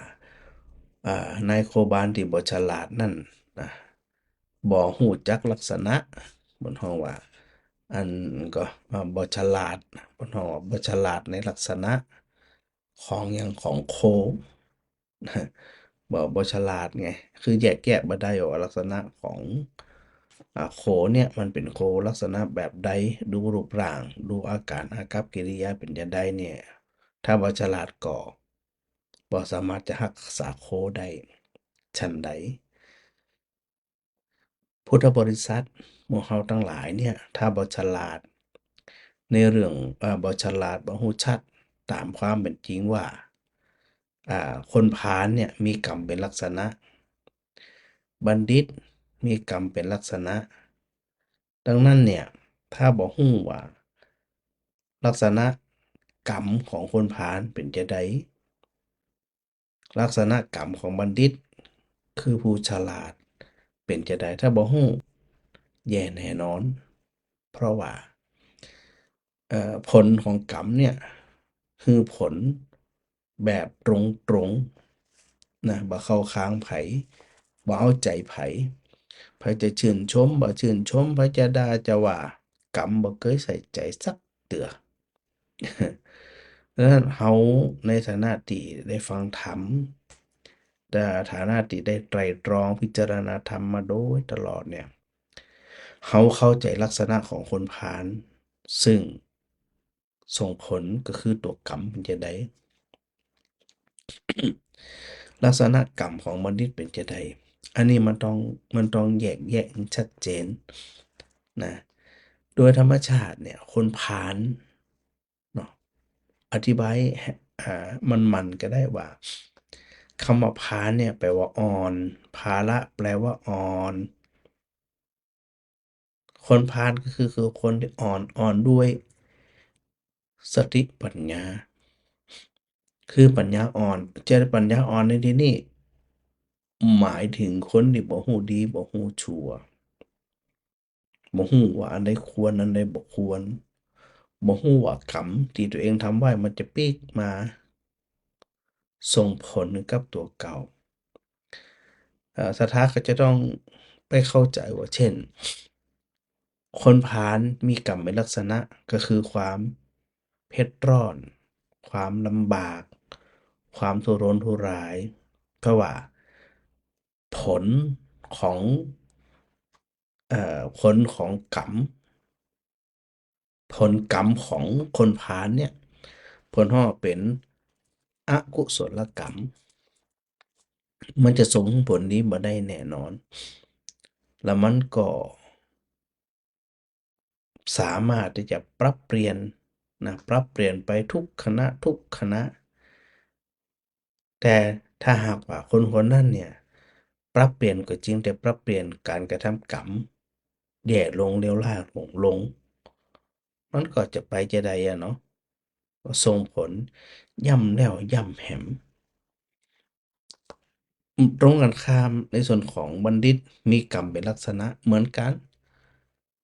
อ่า นายโคบาลตี้บ่ฉลาดนั้นนะ บ่ฮู้จักลักษณะ เปิ้นฮ้องว่า อันก็ อ่า บ่ฉลาด เปิ้นฮ้องว่าบ่ฉลาดในลักษณะของหยัง ของโค บ่ บ่ฉลาดไง คือแยกแยะบ่ได้ว่าลักษณะของ อ่า โคเนี่ยมันเป๋นโคลักษณะแบบใด ดูรูปร่าง ดูอาก๋านอากัปกิริยาเป๋นจะใดเนี่ย ถ้าบ่ฉลาดก็บ่สามารถจะฮักษาโคได้ ฉันใด พุทธบริษัทหมู่เฮาตังหลายเนี่ย ถ้าบ่ฉลาดในเรื่อง เอ่อ บ่ฉลาด บ่ฮู้ชัดต๋ามความเป๋นจริงว่า อ่า คนพาลเนี่ยมีกรรมเป๋นลักษณะ บัณฑิตมีกรรมเป๋นลักษณะ ดังนั้นเนี่ย ถ้าบ่ฮู้ว่าลักษณะกรรมของคนพาลเป๋นจะใด ลักษณะกรรมของบัณฑิต คือผู้ฉลาดเป๋นจะใด ถ้าบ่ฮู้ แย่แน่นอน เพราะว่า เอ่อ ผลของกรรมเนี่ย คือผลแบบตรงๆ นะ บ่เข้าข้างใผ บ่เอาใจ๋ใผ ใผจะจื้นชม บ่จื้นชม ใผจะด่าจะว่า กรรมบ่เกยใส่ใจ๋สักเตื้อ ดังนั้นเฮาในฐานะตี้ได้ฟังธรรม ในฐานะตี้ได้ไตร่ตรองพิจารณาธรรมมาโดยตลอดเนี่ย เฮาเข้าใจ๋ลักษณะของคนพาล ซึ่งส่งผลก็คือตั๋วกรรมเป๋นจะใด ลักษณะกรรมของบัณฑิตเป๋นจะใด อันนี้มันต้อง มันต้องแยกแยะให้ชัดเจนนะ โดยธรรมชาติเนี่ย คนพาลเนาะ อธิบายให้ อ่า มันๆ ก็ได้ว่า กำว่าพาลเนี่ยแปลว่าอ่อน พาละแปลว่าอ่อน คนพาลก็คือ คือคนตี้อ่อน อ่อนด้วยสติปัญญา คือปัญญาอ่อน จะปัญญาอ่อนในตี้นี่ หมายเถิงคนตี้บ่ฮู้ดี บ่ฮู้ชั่ว บ่ฮู้ว่าอันใดควร อันใดบ่ควร บ่ฮู้ว่ากรรมตี้ตั๋วเองทำไว้มันจะปิ๊กมาส่งผลกับตั๋วเก่า เอ่อ ศรัทธาก็จะต้องไปเข้าใจ๋ว่า เช่น คนพาลมีกรรมเป๋นลักษณะ ก็คือความเผ็ดร้อน ความลำบาก ความทุรนทุราย เพราะว่าผลของ เอ่อ ผลของกรรม ผลกรรมของคนพาลเนี่ย เปิ้นฮ้องเป๋นอกุศลกรรม มันจะส่งผลดีบ่ได้แน่นอน แล้วมันก็สามารถตี้จะปรับเปลี่ยนนะ ปรับเปลี่ยนไปทุกขณะทุกขณะ แต่ถ้าหากว่าคนคนนั้นเนี่ย ปรับเปลี่ยนก็จริง แต่ปรับเปลี่ยนก๋านกระทำกรรมแย่ลง เลวร้ายลง ลง มันก็จะไปจะใดอะเนาะ ก็ส่งผลย้ำแล้วย้ำแหม ตรงกันข้ามในส่วนของบัณฑิตมีกรรมเป๋นลักษณะเหมือนกั๋น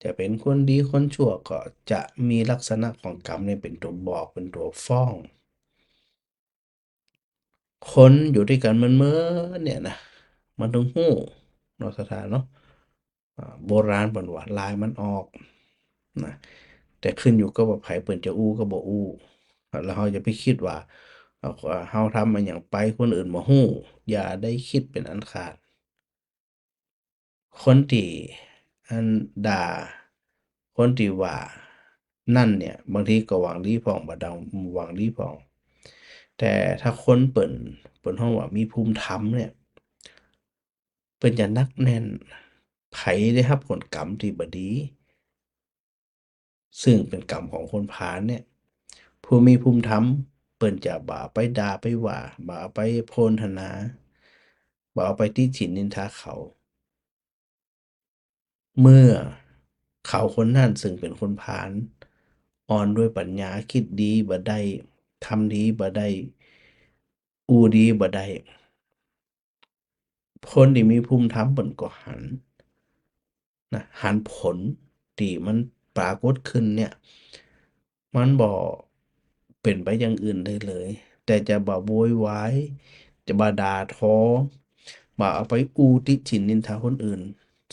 จะเป๋นคนดีคนชั่วก็จะมีลักษณะของกรรมเนี่ยเป๋นตั๋วบอก เป๋นตั๋วฟ้อง คนอยู่ตวยกั๋นเมินๆ เนี่ยนะ มันต้องฮู้เนาะ ศรัทธาเนาะ อ่า โบราณเปิ้นว่าลายมันออกนะ แ แต่ขึ้นอยู่กับว่าใผเปิ้นจะอู้กับบ่อู้ แล้วเฮาจะไปกึ๊ดว่า เอ่อ เฮาทำอะหยังไปคนอื่นบ่ฮู้ อย่าได้กึ๊ดเป๋นอันขาด คนตี้อันด่า คนตี้ว่านั่นเนี่ย บางทีก็หวังดีพ่อง บ่ได้หวังดีพ่อง แต่ถ้าคนเปิ้น เปิ้นฮ้องว่ามีภูมิธรรมเนี่ย เปิ้นจะหนักแน่น ใผได้ฮับผลกรรมตี้บ่ดี ซึ่งเป๋นกรรมของคนพาลเนี่ย ผู้มีภูมิธรรมเปิ้นจะบ่ไปด่าไปว่า บ่ไปโพลธนา บ่ไปติฉินนินทาเขา เมื่อเขาคนนั้นซึ่งเป๋นคนพาล อ่อนด้วยปัญญา กึ๊ดดีบ่ได้ ทำดีบ่ได้ อู้ดีบ่ได้ คนตี้มีภูมิธรรมเปิ้นก็หันนะ หันผลตี้มันปรากฏขึ้นเนี่ย มันบ่เป๋นไปอย่างอื่นได้เลย แต่จะบ่โวยวาย จะบ่ด่าทอ บ่เอาไปอู้ติฉินนินทาคนอื่น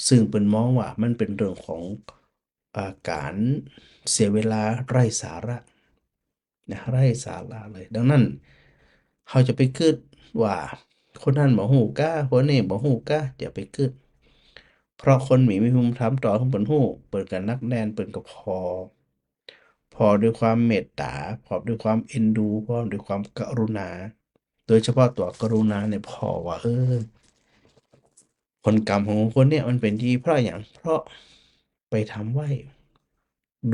ซึ่งเปิ้นมองว่ามันเป๋นเรื่องของ อ่า ก๋านเสียเวลาไร้สาระนะ ไร้สาระเลย ดังนั้น เฮาจะไปกึ๊ดว่าคนนั้นบ่ฮู้กา คนนี้บ่ฮู้กา อย่าไปกึ๊ด เพราะคนมี มีภูมิธรรมต่อเปิ้นฮู้ เปิ้นก็หนักแน่น เปิ้นก็ผ่อ ผ่อด้วยความเมตต๋า ผ่อด้วยความเอ็นดู ผ่อด้วยความกรุณา โดยเฉพาะตั๋วกรุณาเนี่ยผ่อว่า เออ ผลกรรมของคนเนี่ยมันเป๋นดีเพราะหยัง เพราะไปทำไว้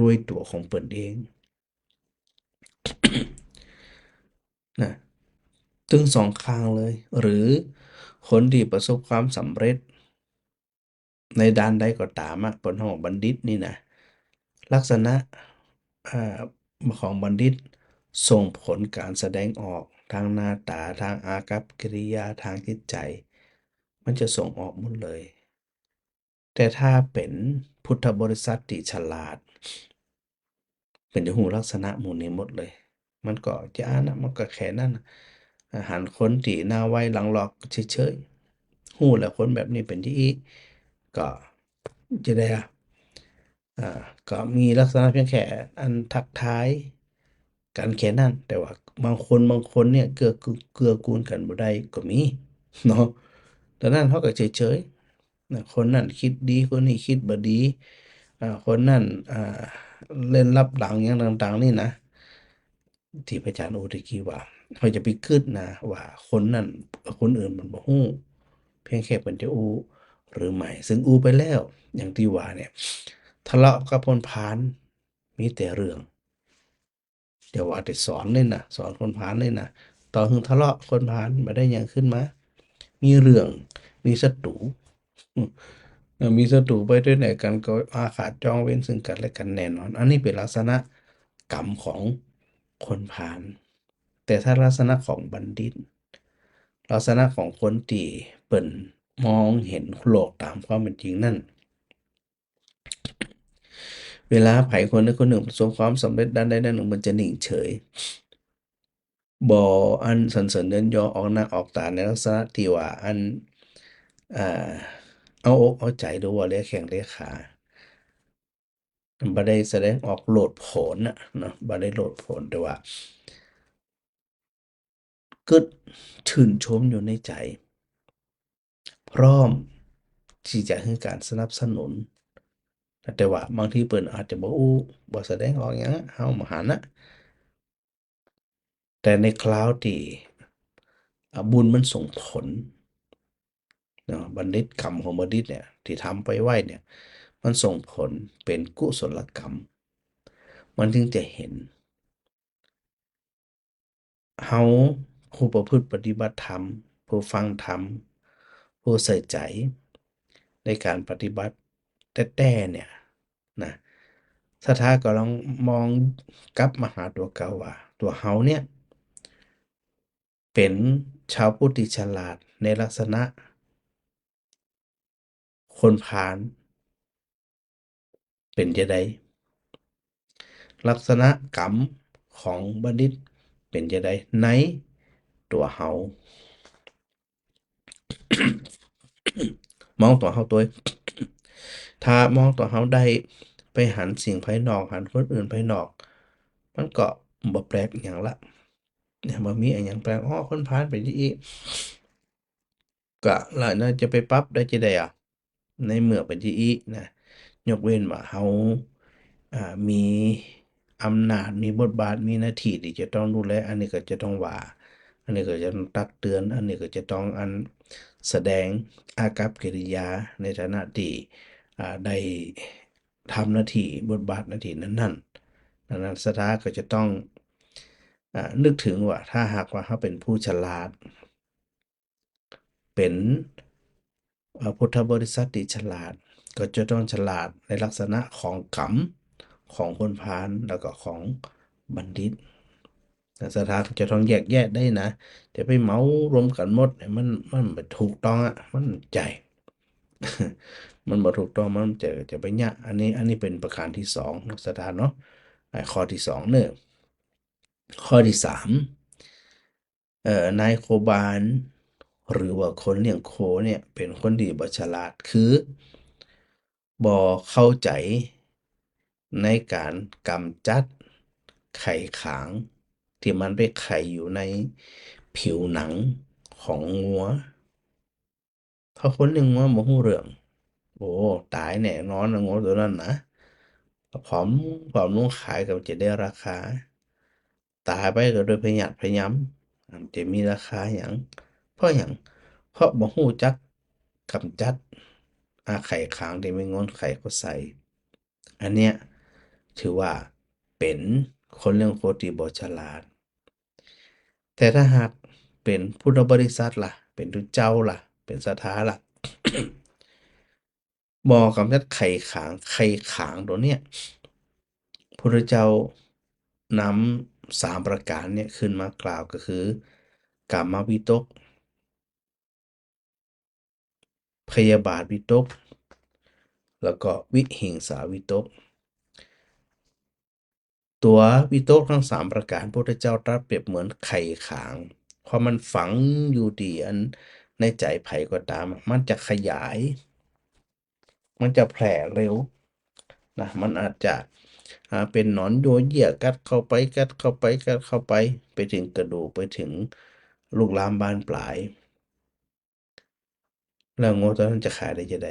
ด้วยตั๋วของเปิ้นเองนะ ตึงสองข้างเลย หรือคนตี้ประสบความสำเร็จในด้านใดก็ต๋ามอะ เปิ้นฮ้องบัณฑิตนี่นะ ลักษณะ อ่า ของบัณฑิตส่งผลก๋านแสดงออก ตางหน้าต๋า ตางอากัปกิริยา ตางจิตใจ๋ มันจะส่งออกหมดเลย แต่ถ้าเป๋นพุทธบริษัทตี้ฉลาด เปิ้นจะฮู้ลักษณะหมู่นี้หมดเลย มันก็จะอันนะ มันก็แค่นั้นน่ะ อ่า หันคนตี้หน้าไวหลังหลอกเฉยๆ ฮู้แล้วคนแบบนี้เป๋นจะอี้ ก็จะได้อะ อ่า ก็มีลักษณะเพียงแค่อันทักทายกั๋นแค่นั้น แต่ว่าบางคน บางคนเนี่ยเกื้อกูล เกื้อกูลกั๋นบ่ได้ก็มีเนาะ ดังนั้นเฮาก็เฉยๆ นะ คนนั้นกึ๊ดดี คนนี้กึ๊ดบ่ดี อ่า คนนั้น อ่า เล่นลับหลังหยังต่างๆ นี่นะ ตี้พระอาจารย์อู้ตะกี้ว่า เฮาจะไปกึ๊ดนะว่าคนนั้น คนอื่นมันบ่ฮู้ เพียงแค่เปิ้นจะอู้หรือไม่ ซึ่งอู้ไปแล้ว อย่างตี้ว่าเนี่ย ทะเลาะกับคนพาลมีแต่เรื่อง อย่าว่าแต่สอนเลยนะ สอนคนพาลเลยนะ ต่อหื้อทะเลาะคนพาลบ่ได้หยังขึ้นมา มีเรื่อง มีศัตรู อืม มีศัตรูไปตวยไหนกั๋นก็อาฆาตจองเวรซึ่งกั๋นและกั๋นแน่นอน อันนี้เป๋นลักษณะกรรมของคนพาล แต่ถ้าลักษณะของบัณฑิต ลักษณะของคนตี้เปิ้นมองเห็นโลกต๋ามความเป๋นจริงนั้น เวลาใผคนใดคนนึ่งประสบความสำเร็จด้านใดด้านนึ่ง มันจะนิ่งเฉย บ่อันสรรเสริญเยินยอออกหน้าออกต๋าในลักษณะตี้ว่าอัน อ่า เอาอกเอาใจ๋ หรือว่าเลียแข้งเลียขา บ่ได้แสดงออกโลดโผนน่ะเนาะ บ่ได้โลดโผน แต่ว่ากึ๊ดชื่นชมอยู่ในใจ๋ พร้อมตี้จะหื้อก๋านสนับสนุน แต่ว่าบางทีเปิ้นอาจจะบ่อู้ บ่แสดงออกหยัง เฮาบ่หันน่ะ แต่ในคราวตี้ อ่า บุญมันส่งผลเนาะ บัณฑิต กรรมของบัณฑิตเนี่ย ตี้ทำไปไว้เนี่ย มันส่งผลเป๋นกุศลกรรม มันจึงจะเห็น เฮาผู้ประพฤติปฏิบัติธรรม ผู้ฟังธรรม ผู้ใส่ใจ๋ในก๋านปฏิบัติแต๊ๆ เนี่ยนะ ศรัทธาก็ลองมองกลับมาหาตั๋วเก่าว่า ตั๋วเฮาเนี่ย เป๋นชาวพุทธตี้ฉลาดในลักษณะคนพาลเป๋นจาใด ลักษณะกรรมของบัณฑิตเป๋นจาใด ในตั๋วเฮา มองตั๋วเฮาตวย ถ้ามองตั๋วเฮาได้ ไปหันสิ่งภายนอก หันคนอื่นภายนอก มันก็บ่แปลกหยังละ เนี่ย บ่มีอะหยังแปลก อ้อ คนพาลเป๋นจะอี้ ก็ละเนาะ จะไปปรับได้จะใดอะ ในเมื่อเป๋นจะอี้นะ ยกเว้นว่าเฮา อ่า มีอำนาจ มีบทบาท มีหน้าตี้ตี้จะต้องดูแล อันนี้ก็จะต้องว่า อันนี้ก็จะต้องตักเตือน อันนี้ก็จะต้องอันแสดงอากัปกิริยาในฐานะตี้ อ่า ได้ทำหน้าตี้ บทบาทหน้าตี้นั้นๆ ดังนั้นศรัทธาก็จะต้อง อ่า นึกถึงว่าถ้าหากว่าเฮาเป๋นผู้ฉลาด เป๋น เอ่อ พุทธบริษัทตี้ฉลาด ก็จะต้องฉลาดในลักษณะของกรรม ของคนพาล แล้วก็ของบัณฑิต ศรัทธาก็จะต้องแยกแยะได้นะ จะไปเหมารวมกั๋นหมดเนี่ย มัน มันบ่ถูกต้องอะ มันใจ๋ มันบ่ถูกต้อง มันจะ จะไปเยียะ อันนี้ อันนี้เป๋นประก๋านตี้สองเนาะ ศรัทธาเนาะ อ่า ข้อตี้สองเนาะ ข้อตี้สาม เอ่อ นายโคบาล หรือว่าคนเลี้ยงโคเนี่ย เป๋นคนตี้บ่ฉลาด คือ บ่เข้าใจ๋ในก๋านก๋ำจัดไข่ขาง ตี้มันไปไข่อยู่ในผิวหนังของงัว ถ้าคนเลี้ยงงัวบ่ฮู้เรื่อง โอ้ ต๋ายแน่นอนนะ งัวตั๋วนั้นนะ ผอม ผอมลงขายก็จะได้ราคา ต๋ายไปก็โดยพยาธิพยาม จะมีราคาหยัง เพราะหยัง เพราะบ่ฮู้จักก๋ำจัด อา ไข่ขางตี้แม่งัวไข่เข้าใส่ อันเนี้ยถือว่าเป๋นคนเลี้ยงโคตี้บ่ฉลาด แต่ถ้าหากเป๋นพุทธบริษัทล่ะ เป๋นตุ๊เจ้าล่ะ เป๋นศรัทธาล่ะ บ่ก๋ำจัดไข่ขาง ไข่ขางตั๋วเนี้ย พุทธเจ้านำสามประก๋านเนี่ยขึ้นมากล่าว ก็คือ กามวิตก พยาบาทวิตก แล้วก็วิหิงสาวิตก ตั๋ววิตกตึงสามประก๋าน พุทธเจ้าตรัสเปรียบเหมือนไข่ขาง เพราะมันฝังอยู่ตี้อันในใจ๋ใผก็ต๋ามอะ มันจะขยาย มันจะแผ่เร็วนะ มันอาจจะ อ่า เป๋นหนอนยัวเยียะกัดเข้าไป กัดเข้าไป กัดเข้าไป ไปเถิงกระดูก ไปเถิงลุกลามบานปลาย แล้วงัวตั๋วนั้นจะขายได้จะใด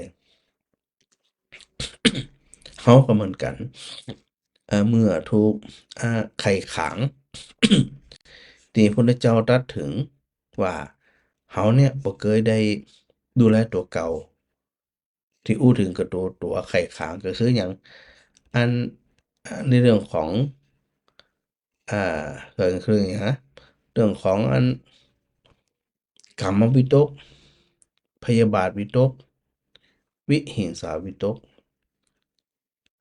เฮาก็เหมือนกั๋น เอ่อ เมื่อถูก อ่า ไข่ขาง ตี้พุทธเจ้าตรัสเถิงว่า เฮาเนี่ยบ่เกยได้ดูแลตั๋วเก่า ตี้อู้เถิงก็ตั๋ว ตั๋วไข่ขางก็คือหยัง อัน อ่า ในเรื่องของ อ่า เรื่อง เรื่องหยังนะ เรื่องของอัน กามวิตก พยาบาทวิตก วิหิงสาวิตก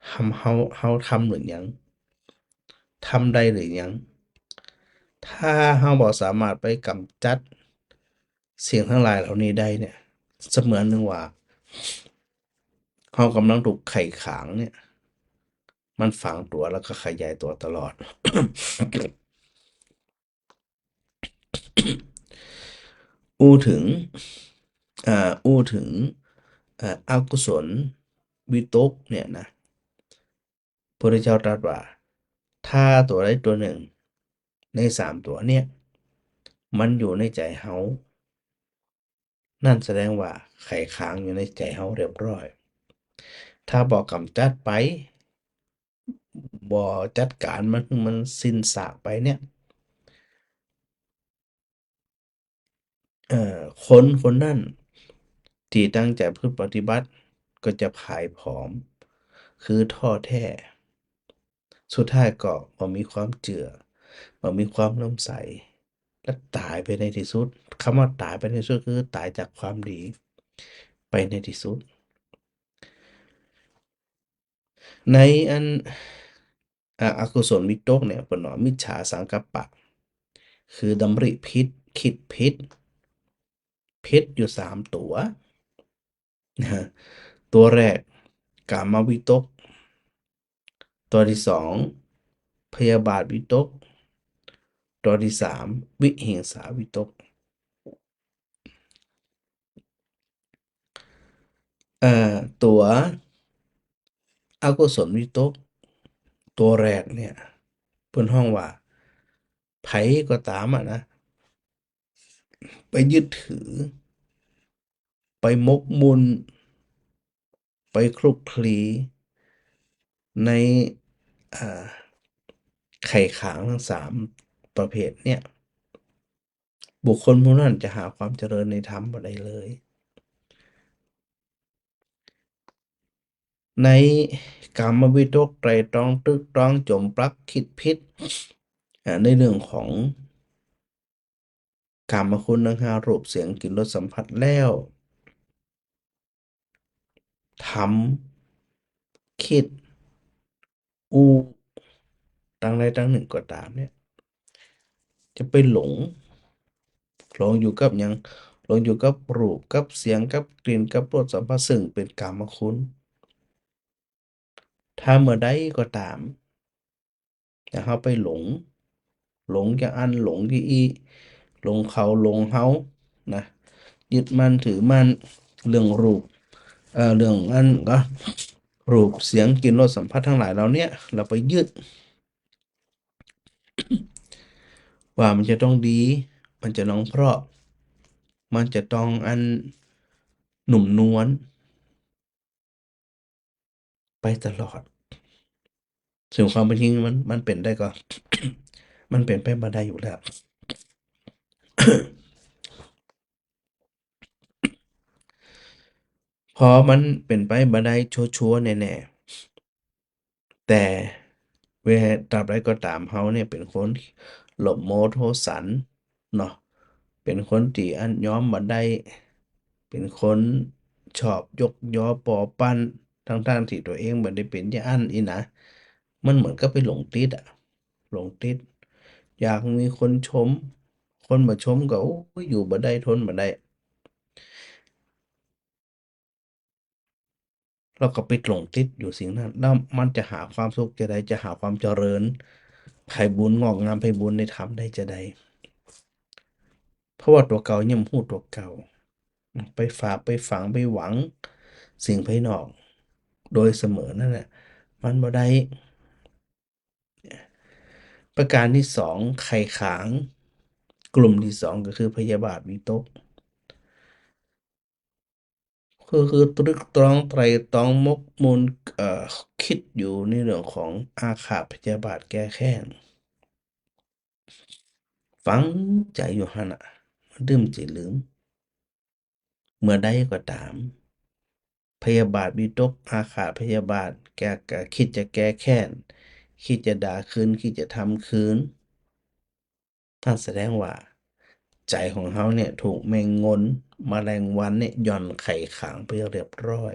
เฮา เฮา เฮาทำหรือยัง ทำได้หรือยัง ถ้าเฮาบ่สามารถไปก๋ำจัดสิ่งตังหลายเหล่านี้ได้เนี่ย เสมือนหนึ่งว่า เฮากำลังถูกไข่ขางเนี่ย มันฝังตั๋วแล้วก็ขยายตั๋วตลอด อู้เถิง อ่า อู้เถิง อ่า อกุศลวิตกเนี่ยนะ พระพุทธเจ้าตรัสว่า ถ้าตั๋วใดตั๋วนึ่งในสามตั๋วเนี่ย มันอยู่ในใจ๋เฮา นั่นแสดงว่าไข่ขางอยู่ในใจ๋เฮาเรียบร้อย ถ้าบ่ก๋ำจัดไป บ่จัดก๋านมัน มันสิ้นซากไปเนี่ย เอ่อ คนคนนั้นตี้ตั้งใจ๋ประพฤติปฏิบัติก็จะผายผอม คือท้อแท้ สุดท้ายก็บ่มีความเจื้อ บ่มีความเลื่อมใส และต๋ายไปในตี้สุด กำว่าต๋ายไปในตี้สุดคือต๋ายจากความดีไปในตี้สุด ในอัน อ่า อกุศลวิตกเนี่ย เปิ้นว่ามิจฉาสังกัปปะ คือดำริผิด กึ๊ดผิด ผิดอยู่สามตั๋ว นะฮะ ตั๋วแรก กามวิตก ตั๋วตี้สอง พยาบาทวิตก ตั๋วตี้สาม วิหิงสาวิตก เอ่อ ตั๋ว อกุศลวิตก ตั๋วแรกเนี่ย เปิ้นฮ้องว่า ใผก็ต๋ามอะนะ ไปยึดถือ ไปหมกมุ่น ไปคลุกคลีใน อ่า ไข่ขางตึงสามประเภทเนี่ย บุคคลผู้นั้นจะหาความเจริญในธรรมบ่ได้เลย ในกามวิตกไตร่ตรองตรึกตรองจ๋มปลั๊กกึ๊ดผิด อ่า ในเรื่องของกามคุณทั้งห้า รูป เสียง กลิ่น รส สัมผัสแล้ว ทำ กึ๊ด อู้ ตังใดตังนึ่งก็ต๋ามเนี่ย จะไปหลง หลงอยู่กับหยัง หลงอยู่กับรูป กับเสียง กับกลิ่น กับรสสัมผัส ซึ่งเป๋นกามคุณ ถ้าเมื่อใดก็ต๋าม แต่เฮาไปหลง หลงจาอั้น หลงจาอี้ หลงเขา หลงเฮา นะ ยึดมั่นถือมั่น เรื่องรูป เอ่อ เรื่องอั้นก็ รูป เสียง กลิ่น รส สัมผัส ตังหลายเหล่าเนี้ย เฮาไปยึด ว่ามันจะต้องดี มันจะต้องเพราะ มันจะต้องอันนุ่มนวล ไปตลอด ซึ่งความเป๋นจริงมัน มันเป๋นได้ก่อ มันเป๋นไปบ่ได้อยู่แล้ว เพราะมันเป๋นไปบ่ได้ชัวร์ๆ แน่ๆ แต่เว ตราบใดก็ต๋ามเฮาเนี่ยเป๋นคนโลภโมโทสันเนาะ เป๋นคนตี้อั้นยอมบ่ได้ เป๋นคนชอบยกยอปอปั้น ทั้งๆ ตี้ตั๋วเองบ่ได้เป๋นจาอั้นอี้นะ มันเหมือนกับไปหลงติดอะ หลงติด อยากมีคนชม คนบ่ชมก็ โอ้ย อยู่บ่ได้ ทนบ่ได้ แล้วก็ไปหลงติดอยู่สิ่งนั้น แล้วมันจะหาความสุขจาใด จะหาความเจริญไพบูลย์งอกงามไพบูลย์ในธรรมได้จาใด เพราะว่าตั๋วเก่ายังบ่ฮู้ตั๋วเก่า ไปฝาก ไปฝัง ไปหวังสิ่งภายนอก โดยเสมอนั่นแหละ มันบ่ได้ ประการตี้สอง ไข่ขาง กลุ่มตี้สองก็คือพยาบาทวิตก คือ คือตรึกตรองไตร่ตรองหมกมุ่น เอ่อ กึ๊ดอยู่ในเรื่องของอาฆาตพยาบาทแก้แค้น ฝังใจ๋อยู่หั้นน่ะ บ่ดื้มจะลืม เมื่อใดก็ต๋าม พยาบาทวิตก อาฆาตพยาบาท แก้ กึ๊ดจะแก้แค้น กึ๊ดจะด่าคืน กึ๊ดจะทำคืน นั่นแสดงว่าใจ๋ของเฮาเนี่ยถูกแมงงน แมลงวันเนี่ยหย่อนไข่ขางไปเรียบร้อย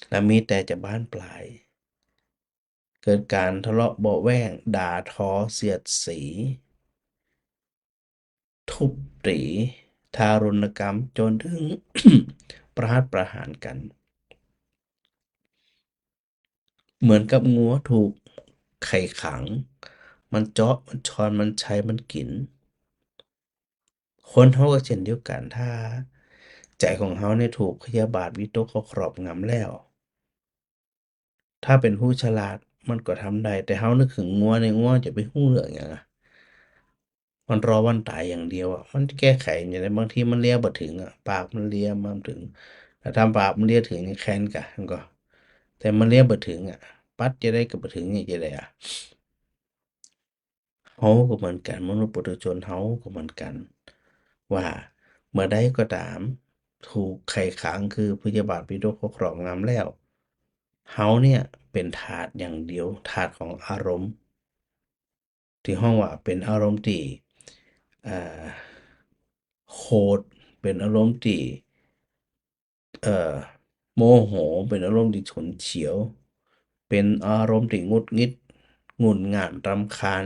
และมีแต่จะบานปลาย เกิดก๋านทะเลาะเบาะแว้ง ด่าทอเสียดสี ทุบตี๋ ทารุณกรรม จ๋นเถิง ประหัตประหารกั๋น เหมือนกับงัวถูกไข่ขาง มันเจาะ มันชอน มันไช มันกิ๋น คนเฮาก็เช่นเดียวกั๋น ถ้าใจ๋ของเฮาเนี่ยถูกพยาบาทวิตกเขาครอบงำแล้ว ถ้าเป๋นผู้ฉลาดมันก็ทำได้ แต่เฮานึกเถิงงัวเนี่ย งัวจะไปฮู้เรื่องหยังอะ มันรอวันต๋ายอย่างเดียวอะ มันจะแก้ไขอย่างใด บางทีมันเลียบ่เถิงอะ ปากมันเลียบ่เถิง แต่ถ้าปากมันเลียเถิงยังแค้นก่ะ มันก็ แต่มันเลียบ่เถิงอะ ปัดจาใดก็บ่เถิง จะได้อะ เฮาก็เหมือนกั๋น มนุษย์ปุถุชนเฮาก็เหมือนกั๋น ว่าเมื่อใดก็ต๋าม ถูกไข่ขางคือพยาบาทวิตกเขาครอบงำแล้ว เฮาเนี่ยเป๋นทาสอย่างเดียว ทาสของอารมณ์ ตี้ฮ้องว่าเป๋นอารมณ์ตี้ เอ่อ โหด เป๋นอารมณ์ตี้ เอ่อ โมโห เป๋นอารมณ์ตี้ฉุนเฉียว เป๋นอารมณ์ตี้หงุดหงิด หงุ่นหง่านรำคาญ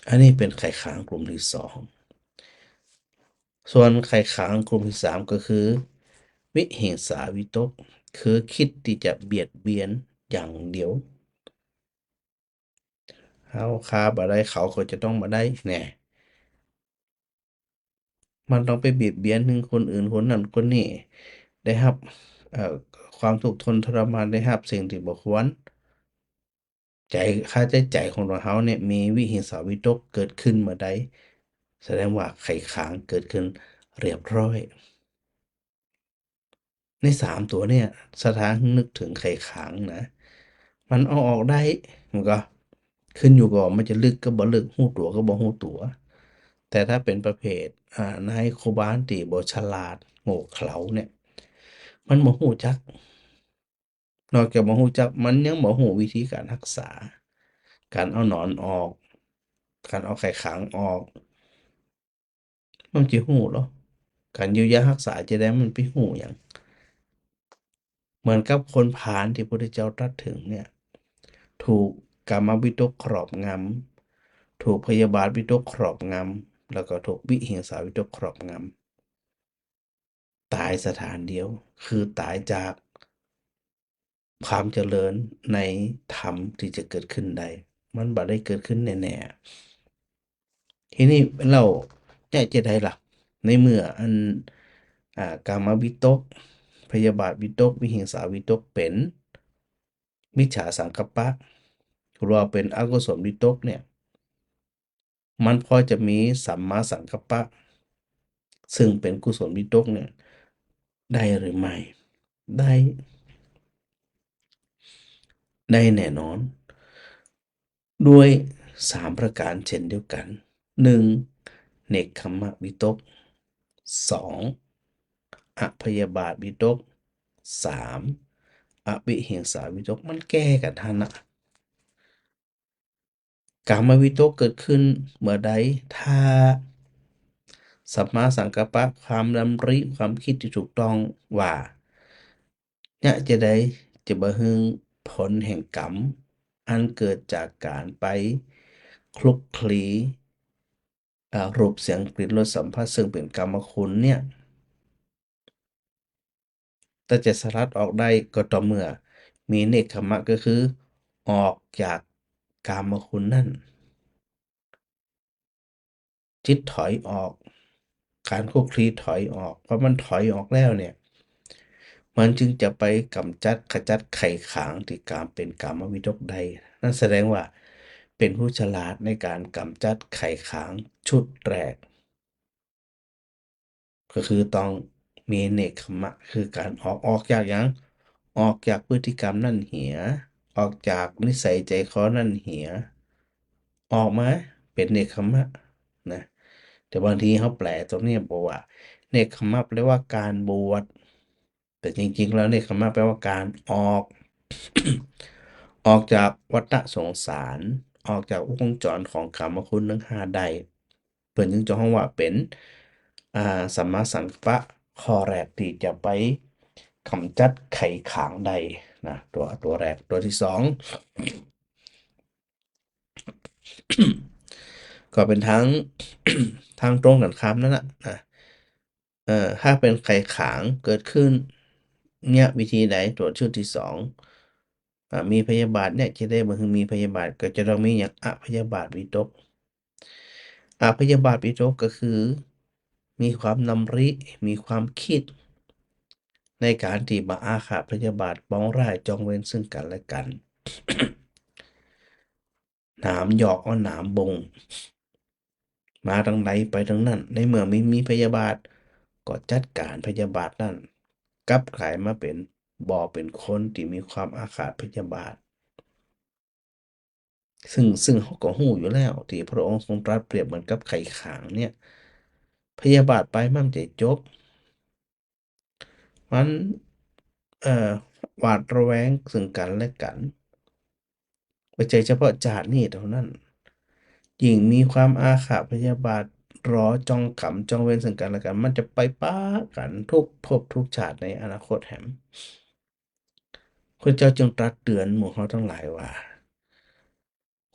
อันนี้เป๋นไข่ขางกลุ่มตี้สอง ส่วนไข่ขางกลุ่มตี้สามก็คือ วิหิงสาวิตก คือกึ๊ดตี้จะเบียดเบียนอย่างเดียว เฮาฆ่าบ่ได้ เขาก็จะต้องบ่ได้แน่ มันต้องไปเบียดเบียนเถิงคนอื่น คนนั้น คนนี้ ได้ฮับ เอ่อ ความทุกข์ทนทรมาน ได้ฮับสิ่งตี้บ่ควร ใจ๋ คาใจ๋ ใจ๋ของตั๋วเฮาเนี่ยมีวิหิงสาวิตกเกิดขึ้นเมื่อใด แสดงว่าไข่ขางเกิดขึ้นเรียบร้อย ในสามตั๋วเนี่ย สถานนึกเถิงไข่ขางนะ มันเอาออกได้ มันก็ขึ้นอยู่กับมันจะลึกกับบ่ลึก ฮู้ตั๋วกับบ่ฮู้ตั๋ว แต่ถ้าเป๋นประเภท อ่า นายครูบาตี้บ่ฉลาด โง่เขลาเนี่ย มันบ่ฮู้จัก นอกจากบ่ฮู้จัก มันยังบ่ฮู้วิธีก๋านฮักษา ก๋านเอาหนอนออก ก๋านเอาไข่ขางออก มันจะฮู้เหรอ ก๋านเยียวยาฮักษาจะใด มันไปฮู้หยัง เหมือนกับคนพาลตี้พระพุทธเจ้าตรัสเถิงเนี่ย ถูกกามวิตกครอบงำ ถูกพยาบาทวิตกครอบงำ แล้วก็ถูกวิหิงสาวิตกครอบงำ ต๋ายสถานเดียว คือต๋ายจากความเจริญในธรรมตี้จะเกิดขึ้นได้ มันบ่ได้เกิดขึ้นแน่ๆ ทีนี้เฮาจะใดล่ะ ในเมื่ออัน อ่า กามวิตก พยาบาทวิตก วิหิงสาวิตกเป๋นมิจฉาสังกัปปะ หรือว่าเป๋นอกุศลวิตกเนี่ย มันพอจะมีสัมมาสังกัปปะ ซึ่งเป๋นกุศลวิตกเนี่ย ได้หรือไม่ ได้ ได้แน่นอน ด้วยสามประก๋านเช่นเดียวกั๋น หนึ่ง เนกขัมมวิตก สอง อพยาบาทวิตก สาม อวิหิงสาวิตก มันแก้กั๋นหั้นนะ กามวิตกเกิดขึ้นเมื่อใด ถ้าสัมมาสังกัปปะ ความดำริ ความกึ๊ดตี้ถูกต้องว่า เยียะจะใดจะบ่หื้อผลแห่งกรรม อันเกิดจากก๋านไปคลุกคลี อ่า รูป เสียง กลิ่น รส สัมผัส ซึ่งเป๋นกามคุณเนี่ย แต่จะสลัดออกได้ก็ต่อเมื่อมีเนกขัมมะ ก็คือออกจากกามคุณนั้น จิตถอยออก ก๋านคลุกคลีถอยออก พอมันถอยออกแล้วเนี่ย มันจึงจะไปก๋ำจัดขจัดไข่ขางตี้ก๋านเป๋นกามวิตกได้ นั่นแสดงว่าเป๋นผู้ฉลาดในก๋านก๋ำจัดไข่ขางชุดแรก ก็คือต้องมีเนกขัมมะ คือก๋านออก ออกจากหยัง ออกจากพฤติกรรมนั้นเหีย ออกจากนิสัยใจ๋คอนั้นเหีย ออกมาเป๋นเนกขัมมะนะ แต่บางทีเฮาแปลตรงนี้บอกว่า เนกขัมมะแปลว่าก๋านบวช แต่จริงๆ แล้วเนกขัมมะแปลว่าก๋านออก ออกจากวัฏสงสาร ออกจากวงจรของกามคุณทั้งห้าได้ เปิ้นจึงจะฮ้องว่าเป๋น อ่า สัมมาสังกัปปะข้อแรกตี้จะไปก๋ำจัดไข่ขางได้นะ ตั๋ว ตั๋วแรก ตั๋วตี้สอง ก็เป๋นตาง ตางตรงกั๋นข้ามนั่นแหละนะ เอ่อ ถ้าเป๋นไข่ขางเกิดขึ้น เยียะวิธีใด ตั๋วชุดตี้สอง อ่า มีพยาบาทเนี่ย จะใดบ่หื้อมีพยาบาท ก็จะต้องมีหยัง อพยาบาทวิตก อพยาบาทวิตกก็คือ มีความดำริ มีความกึ๊ด ในก๋านตี้บ่อาฆาตพยาบาท ปองร้ายจองเวรซึ่งกั๋นและกั๋น หนามหยอกเอาหนามบ่ง มาตางใดไปตางนั้น ในเมื่อมี มีพยาบาท ก็จัดก๋านพยาบาทนั้น กลับก๋ายมาเป๋น บ่เป๋นคนตี้มีความอาฆาตพยาบาท ซึ่ง ซึ่งเฮาก็ฮู้อยู่แล้ว ตี้พระองค์ทรงตรัสเปรียบเหมือนกับไข่ขางเนี่ย พยาบาทไปมันจะจบ มัน เอ่อ หวาดระแวงซึ่งกั๋นและกั๋น บ่ใจ้เฉพาะจาตินี้เต้านั้น ยิ่งมีความอาฆาตพยาบาท รอจองกรรมจองเวรซึ่งกั๋นและกั๋น มันจะไปปะกั๋นทุกภพทุกจาติในอนาคตแหม พระเจ้าจึงตรัสเตื๋อนหมู่เฮาตังหลายว่า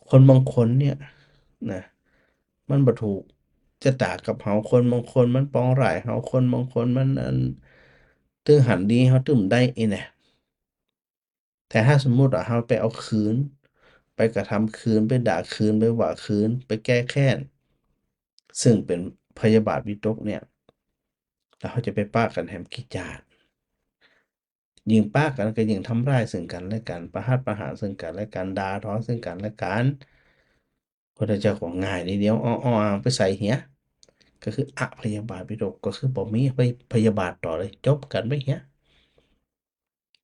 คนบางคนเนี่ยนะ มันบ่ถูกจะต๋ากับเฮา คนบางคนมันปองร้ายเฮา คนบางคนมันอัน ตึงหันดีเฮาตึงได้อี้แหนะ แต่ถ้าสมมุติว่าเฮาไปเอาคืน ไปกระทำคืน ไปด่าคืน ไปว่าคืน ไปแก้แค้น ซึ่งเป๋นพยาบาทวิตกเนี่ย แล้วเฮาจะไปปะกั๋นแหมกี่จาติ ยิ่งปะกั๋นก็ยิ่งทำร้ายซึ่งกั๋นและกั๋น ประหัตประหารซึ่งกั๋นและกั๋น ด่าทอซึ่งกั๋นและกั๋น พุทธเจ้าก็ง่ายนิดเดียว อ้อ อ้อ อ้างไปใส่เหีย ก็คืออพยาบาทวิตก ก็คือบ่มีพย- พยาบาทต่อเลย จบกั๋นไปเหีย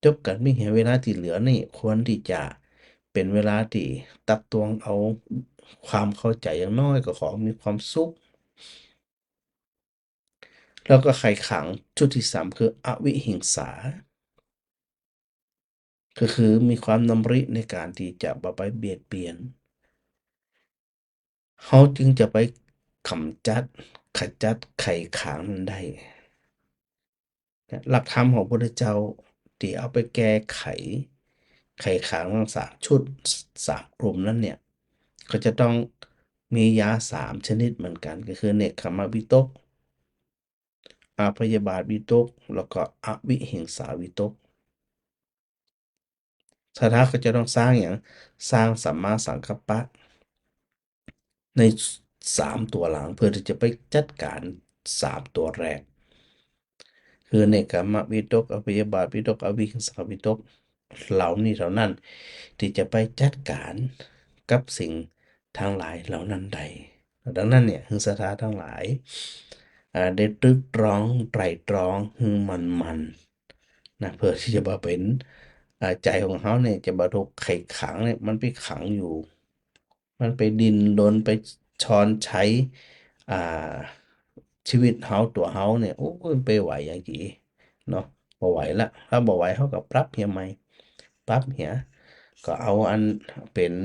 จบกั๋นไปเหีย เวลาตี้เหลือนี่ควรตี้จะเป๋นเวลาตี้ตักตวงเอาความเข้าใจ๋ อย่างน้อยก็ขอมีความสุข แล้วก็ไขขังชุดตี้สามคืออวิหิงสา ก็คือมีความดำริในก๋านตี้จะบ่ไปเบียดเบียน เฮาจึงจะไปก๋ำจัด ขจัดไขขังนั้นได้ หลักธรรมของพุทธเจ้าตี้เอาไปแก้ไข ไขขังตังสามชุด สามกลุ่มนั้นเนี่ย ก็จะต้องมียาสามชนิดเหมือนกั๋น ก็คือเนกขัมมวิตก อพยาบาทวิตก แล้วก็อวิหิงสาวิตก ศรัทธาก็จะต้องสร้างหยัง สร้างสัมมาสังกัปปะ ในสามตั๋วหลัง เพื่อตี้จะไปจัดก๋านสามตั๋วแรก คือเนกขัมมวิตก อพยาบาทวิตก อวิหิงสาวิตก เหล่านี้เต้านั้น ตี้จะไปจัดก๋านกับสิ่งตังหลายเหล่านั้นได้ ดังนั้นเนี่ย หื้อศรัทธาตังหลาย อ่า ได้ตรึกตรอง ไตร่ตรองหื้อหมั่นๆ นะ เพื่อตี้จะบ่เป๋น อ่า ใจ๋ของเฮาเนี่ย จะบ่ถูกไขขังเนี่ย มันไปขังอยู่ มันไปดิ้นรน ไปชอนใช้ อ่า ชีวิตเฮา ตั๋วเฮาเนี่ย โอ้ย ไปไหวอย่างอี้เนาะ บ่ไหวละ ถ้าบ่ไหวเฮาก็ปรับเหียใหม่ ปรับเหีย ก็เอาอันเป๋น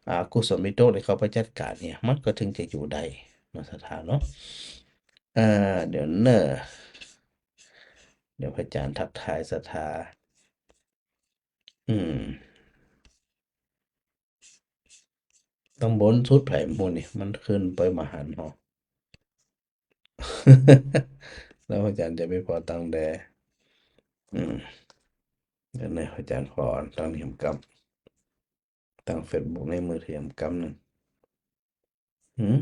อ่า กุศลวิตกเนี่ยเข้าไปจัดก๋านเนี่ย มันก็ถึงจะอยู่ได้เนาะ ศรัทธาเนาะ เอ่อ เดี๋ยวเน่อ เดี๋ยวพระอาจารย์ทักทายศรัทธา อืม ตังบนสุดไผหมู่นี่ มันขึ้นไปบ่หันหรอ แล้วพระอาจารย์จะไปผ่อตังแด อืม เดี๋ยวนะ พระอาจารย์ผ่อตังนี่กำ ตังเฟซบุ๊กในมือถือกำนึ่ง หืม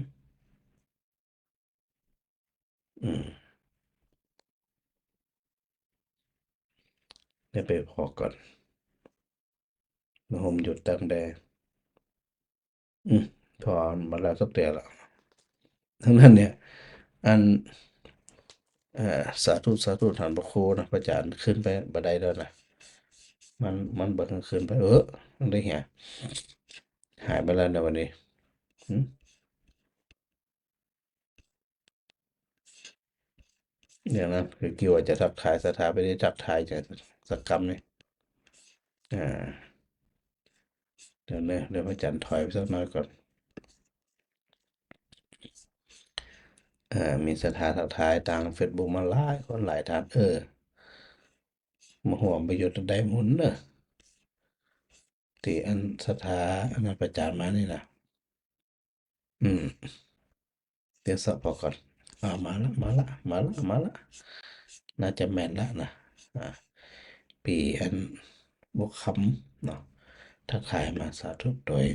อืม เดี๋ยวไปผ่อก่อน มาห่มหยุดตังแด อืม ผ่อมาแล้วสักเตื้อละ ดังนั้นเนี่ย อัน เอ่อ สาธุ สาธุ ต้านพระครูนะ พระอาจารย์ขึ้นไปบ่ได้แล้วนะ มัน มันบ่ขึ้นไป เออ มันได้เหีย หายไปแล้วในวันนี้ หืม เดี๋ยวนะ คือกี้ว่าจะทักทายศรัทธา บ่ได้ทักทายจะสักกำนี่ อ่า เดี๋ยวนะ เดี๋ยวพระอาจารย์ถอยไปสักหน่อยก่อน อ่า มีศรัทธาทักทายตางเฟซบุ๊กมาหลายคนหลายต้าน เออ มาห่วมประโยชน์ได้หมุนเนอะ ตี้อันศรัทธาอันนั้นประจานมานี่นะ อืม เดี๋ยวสะผ่อก่อน อ่า มาละ มาละ มาละ มาละ น่าจะแม่นละนะ อ่า ปี้อันบัวคำเนาะ ทักทายมา สาธุโตย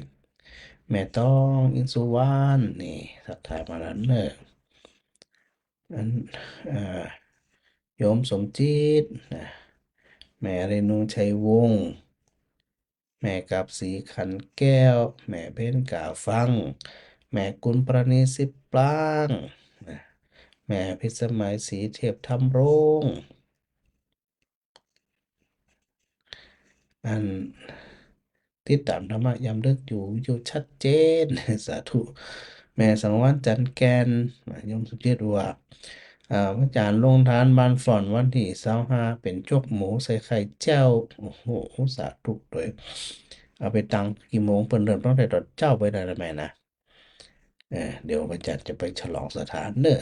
แม่ตอง อินทร์สุวรรณ นี่ ทักทายมาแล้วเนอะ อัน เอ่อ โยมสมจิตนะ แม่เรนู ชัยวงศ์ แม่กาบศรี ขันแก้ว แม่เพ็ญ กาฟัง แม่กุลปราณี สิบปลาง นะ แม่พิสมัย ศรีเทพธำรง อันติดต๋ามธรรมะยามดึกอยู่ อยู่ชัดเจน สาธุ แม่สังวร จันทร์แก่น นะ โยมสมจิตว่า อ่า พระอาจารย์โฮงตานบ้านฝ่อนวันตี้ซาวห้า เป๋นจกหมูใส่ไข่เจ้า โอ้โห สาธุโตย เอาไปตั้งกี่โมง เปิ้นเริ่มตั้งแต่ต๋อนเจ๊าไปได้ละแม่นะ เอ่อ เดี๋ยวพระอาจารย์จะไปฉลองศรัทธาเนอะ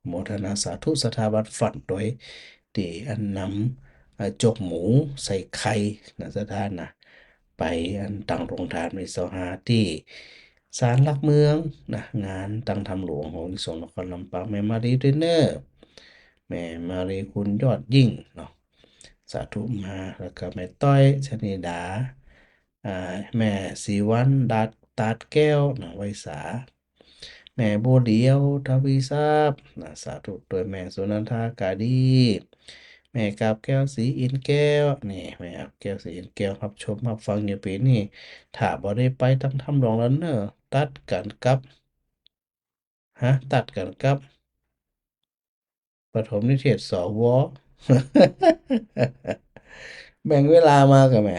โมทนาสาธุศรัทธาบ้านฝ่อนโตย ตี้อันนำ เอ่อ จกหมูใส่ไข่นะศรัทธานะ ไปอันตั้งโฮงตานวันตี้ซาวห้า ตี้ศาลหลักเมืองนะ งานตั้งธรรมหลวงของอาวุโสนครลำปาง แม่มาลีด้วยเนอะ แม่มาลี คุณยอดยิ่งเนาะ สาธุมา แล้วก็แม่ต้อย ชนิดา อ่า แม่ศรีวรรณ ดาด ตาดแก้วนะ ไวสา แม่บัวเหลียว ทวีทรัพย์นะ สาธุโตย แม่สุนันทา กาดี แม่กาบแก้ว ศรีอินทร์แก้ว นี่ แม่กาบแก้ว ศรีอินทร์แก้ว ฮับชมฮับฟังอยู่ปี๋นี้ ถ้าบ่ได้ไปตางถ้ำหลวงแล้วเน่อ ตัดกั๋นกับ ฮะ ตัดกั๋นกับ ปฐมนิเทศ สว แบ่งเวลามาก่อแม่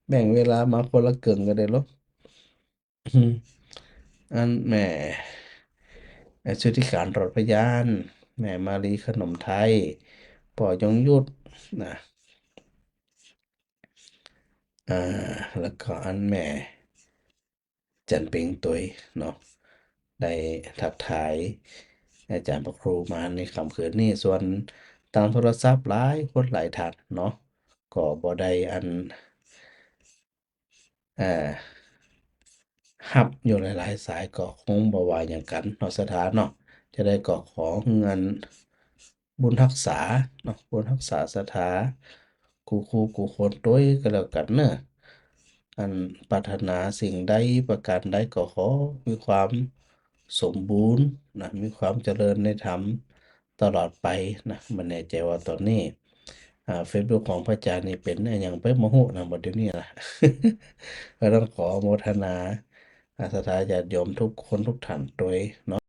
แบ่งเวลามาคนละเกิ่งก็ได้ลอ อืม อันแม่ เอ่อ สุทธิการรอดพยาน แม่มาลีขนมไทย ป้อยงยุทธนะ อ่า แล้วก็อันแม่ จันเพ็งตวยเนาะ ได้ทักทายอาจ๋ารย์พระครูมาในค่ำคืนนี้ ส่วนตางโทรศัพท์หลายคนหลายท่านเนาะ ก็บ่ได้อัน เอ่อ ฮับอยู่หลายๆ สายก็คงบ่ว่าหยังกั๋นเนาะ ศรัทธาเนาะ จะได้ก็ขอเฮืออันบุญฮักษาเนาะ บุญฮักษาศรัทธา กู้ กู้ กู้คนตวยก็แล้วกั๋นเนาะ อันปรารถนาสิ่งใดประการใดก็ขอมีความสมบูรณ์นะ มีความเจริญในธรรมตลอดไปนะ บ่แน่ใจ๋ว่าต๋อนนี้ อ่า เฟซบุ๊กของพระอาจ๋ารย์นี่เป๋นอะหยังไปบ่ฮู้นะ บ่าเดี่ยวนี้นะ ก็ต้องขออนุโมทนา อ่า ศรัทธาญาติโยมกู้คนกู้ท่านตวยเนาะ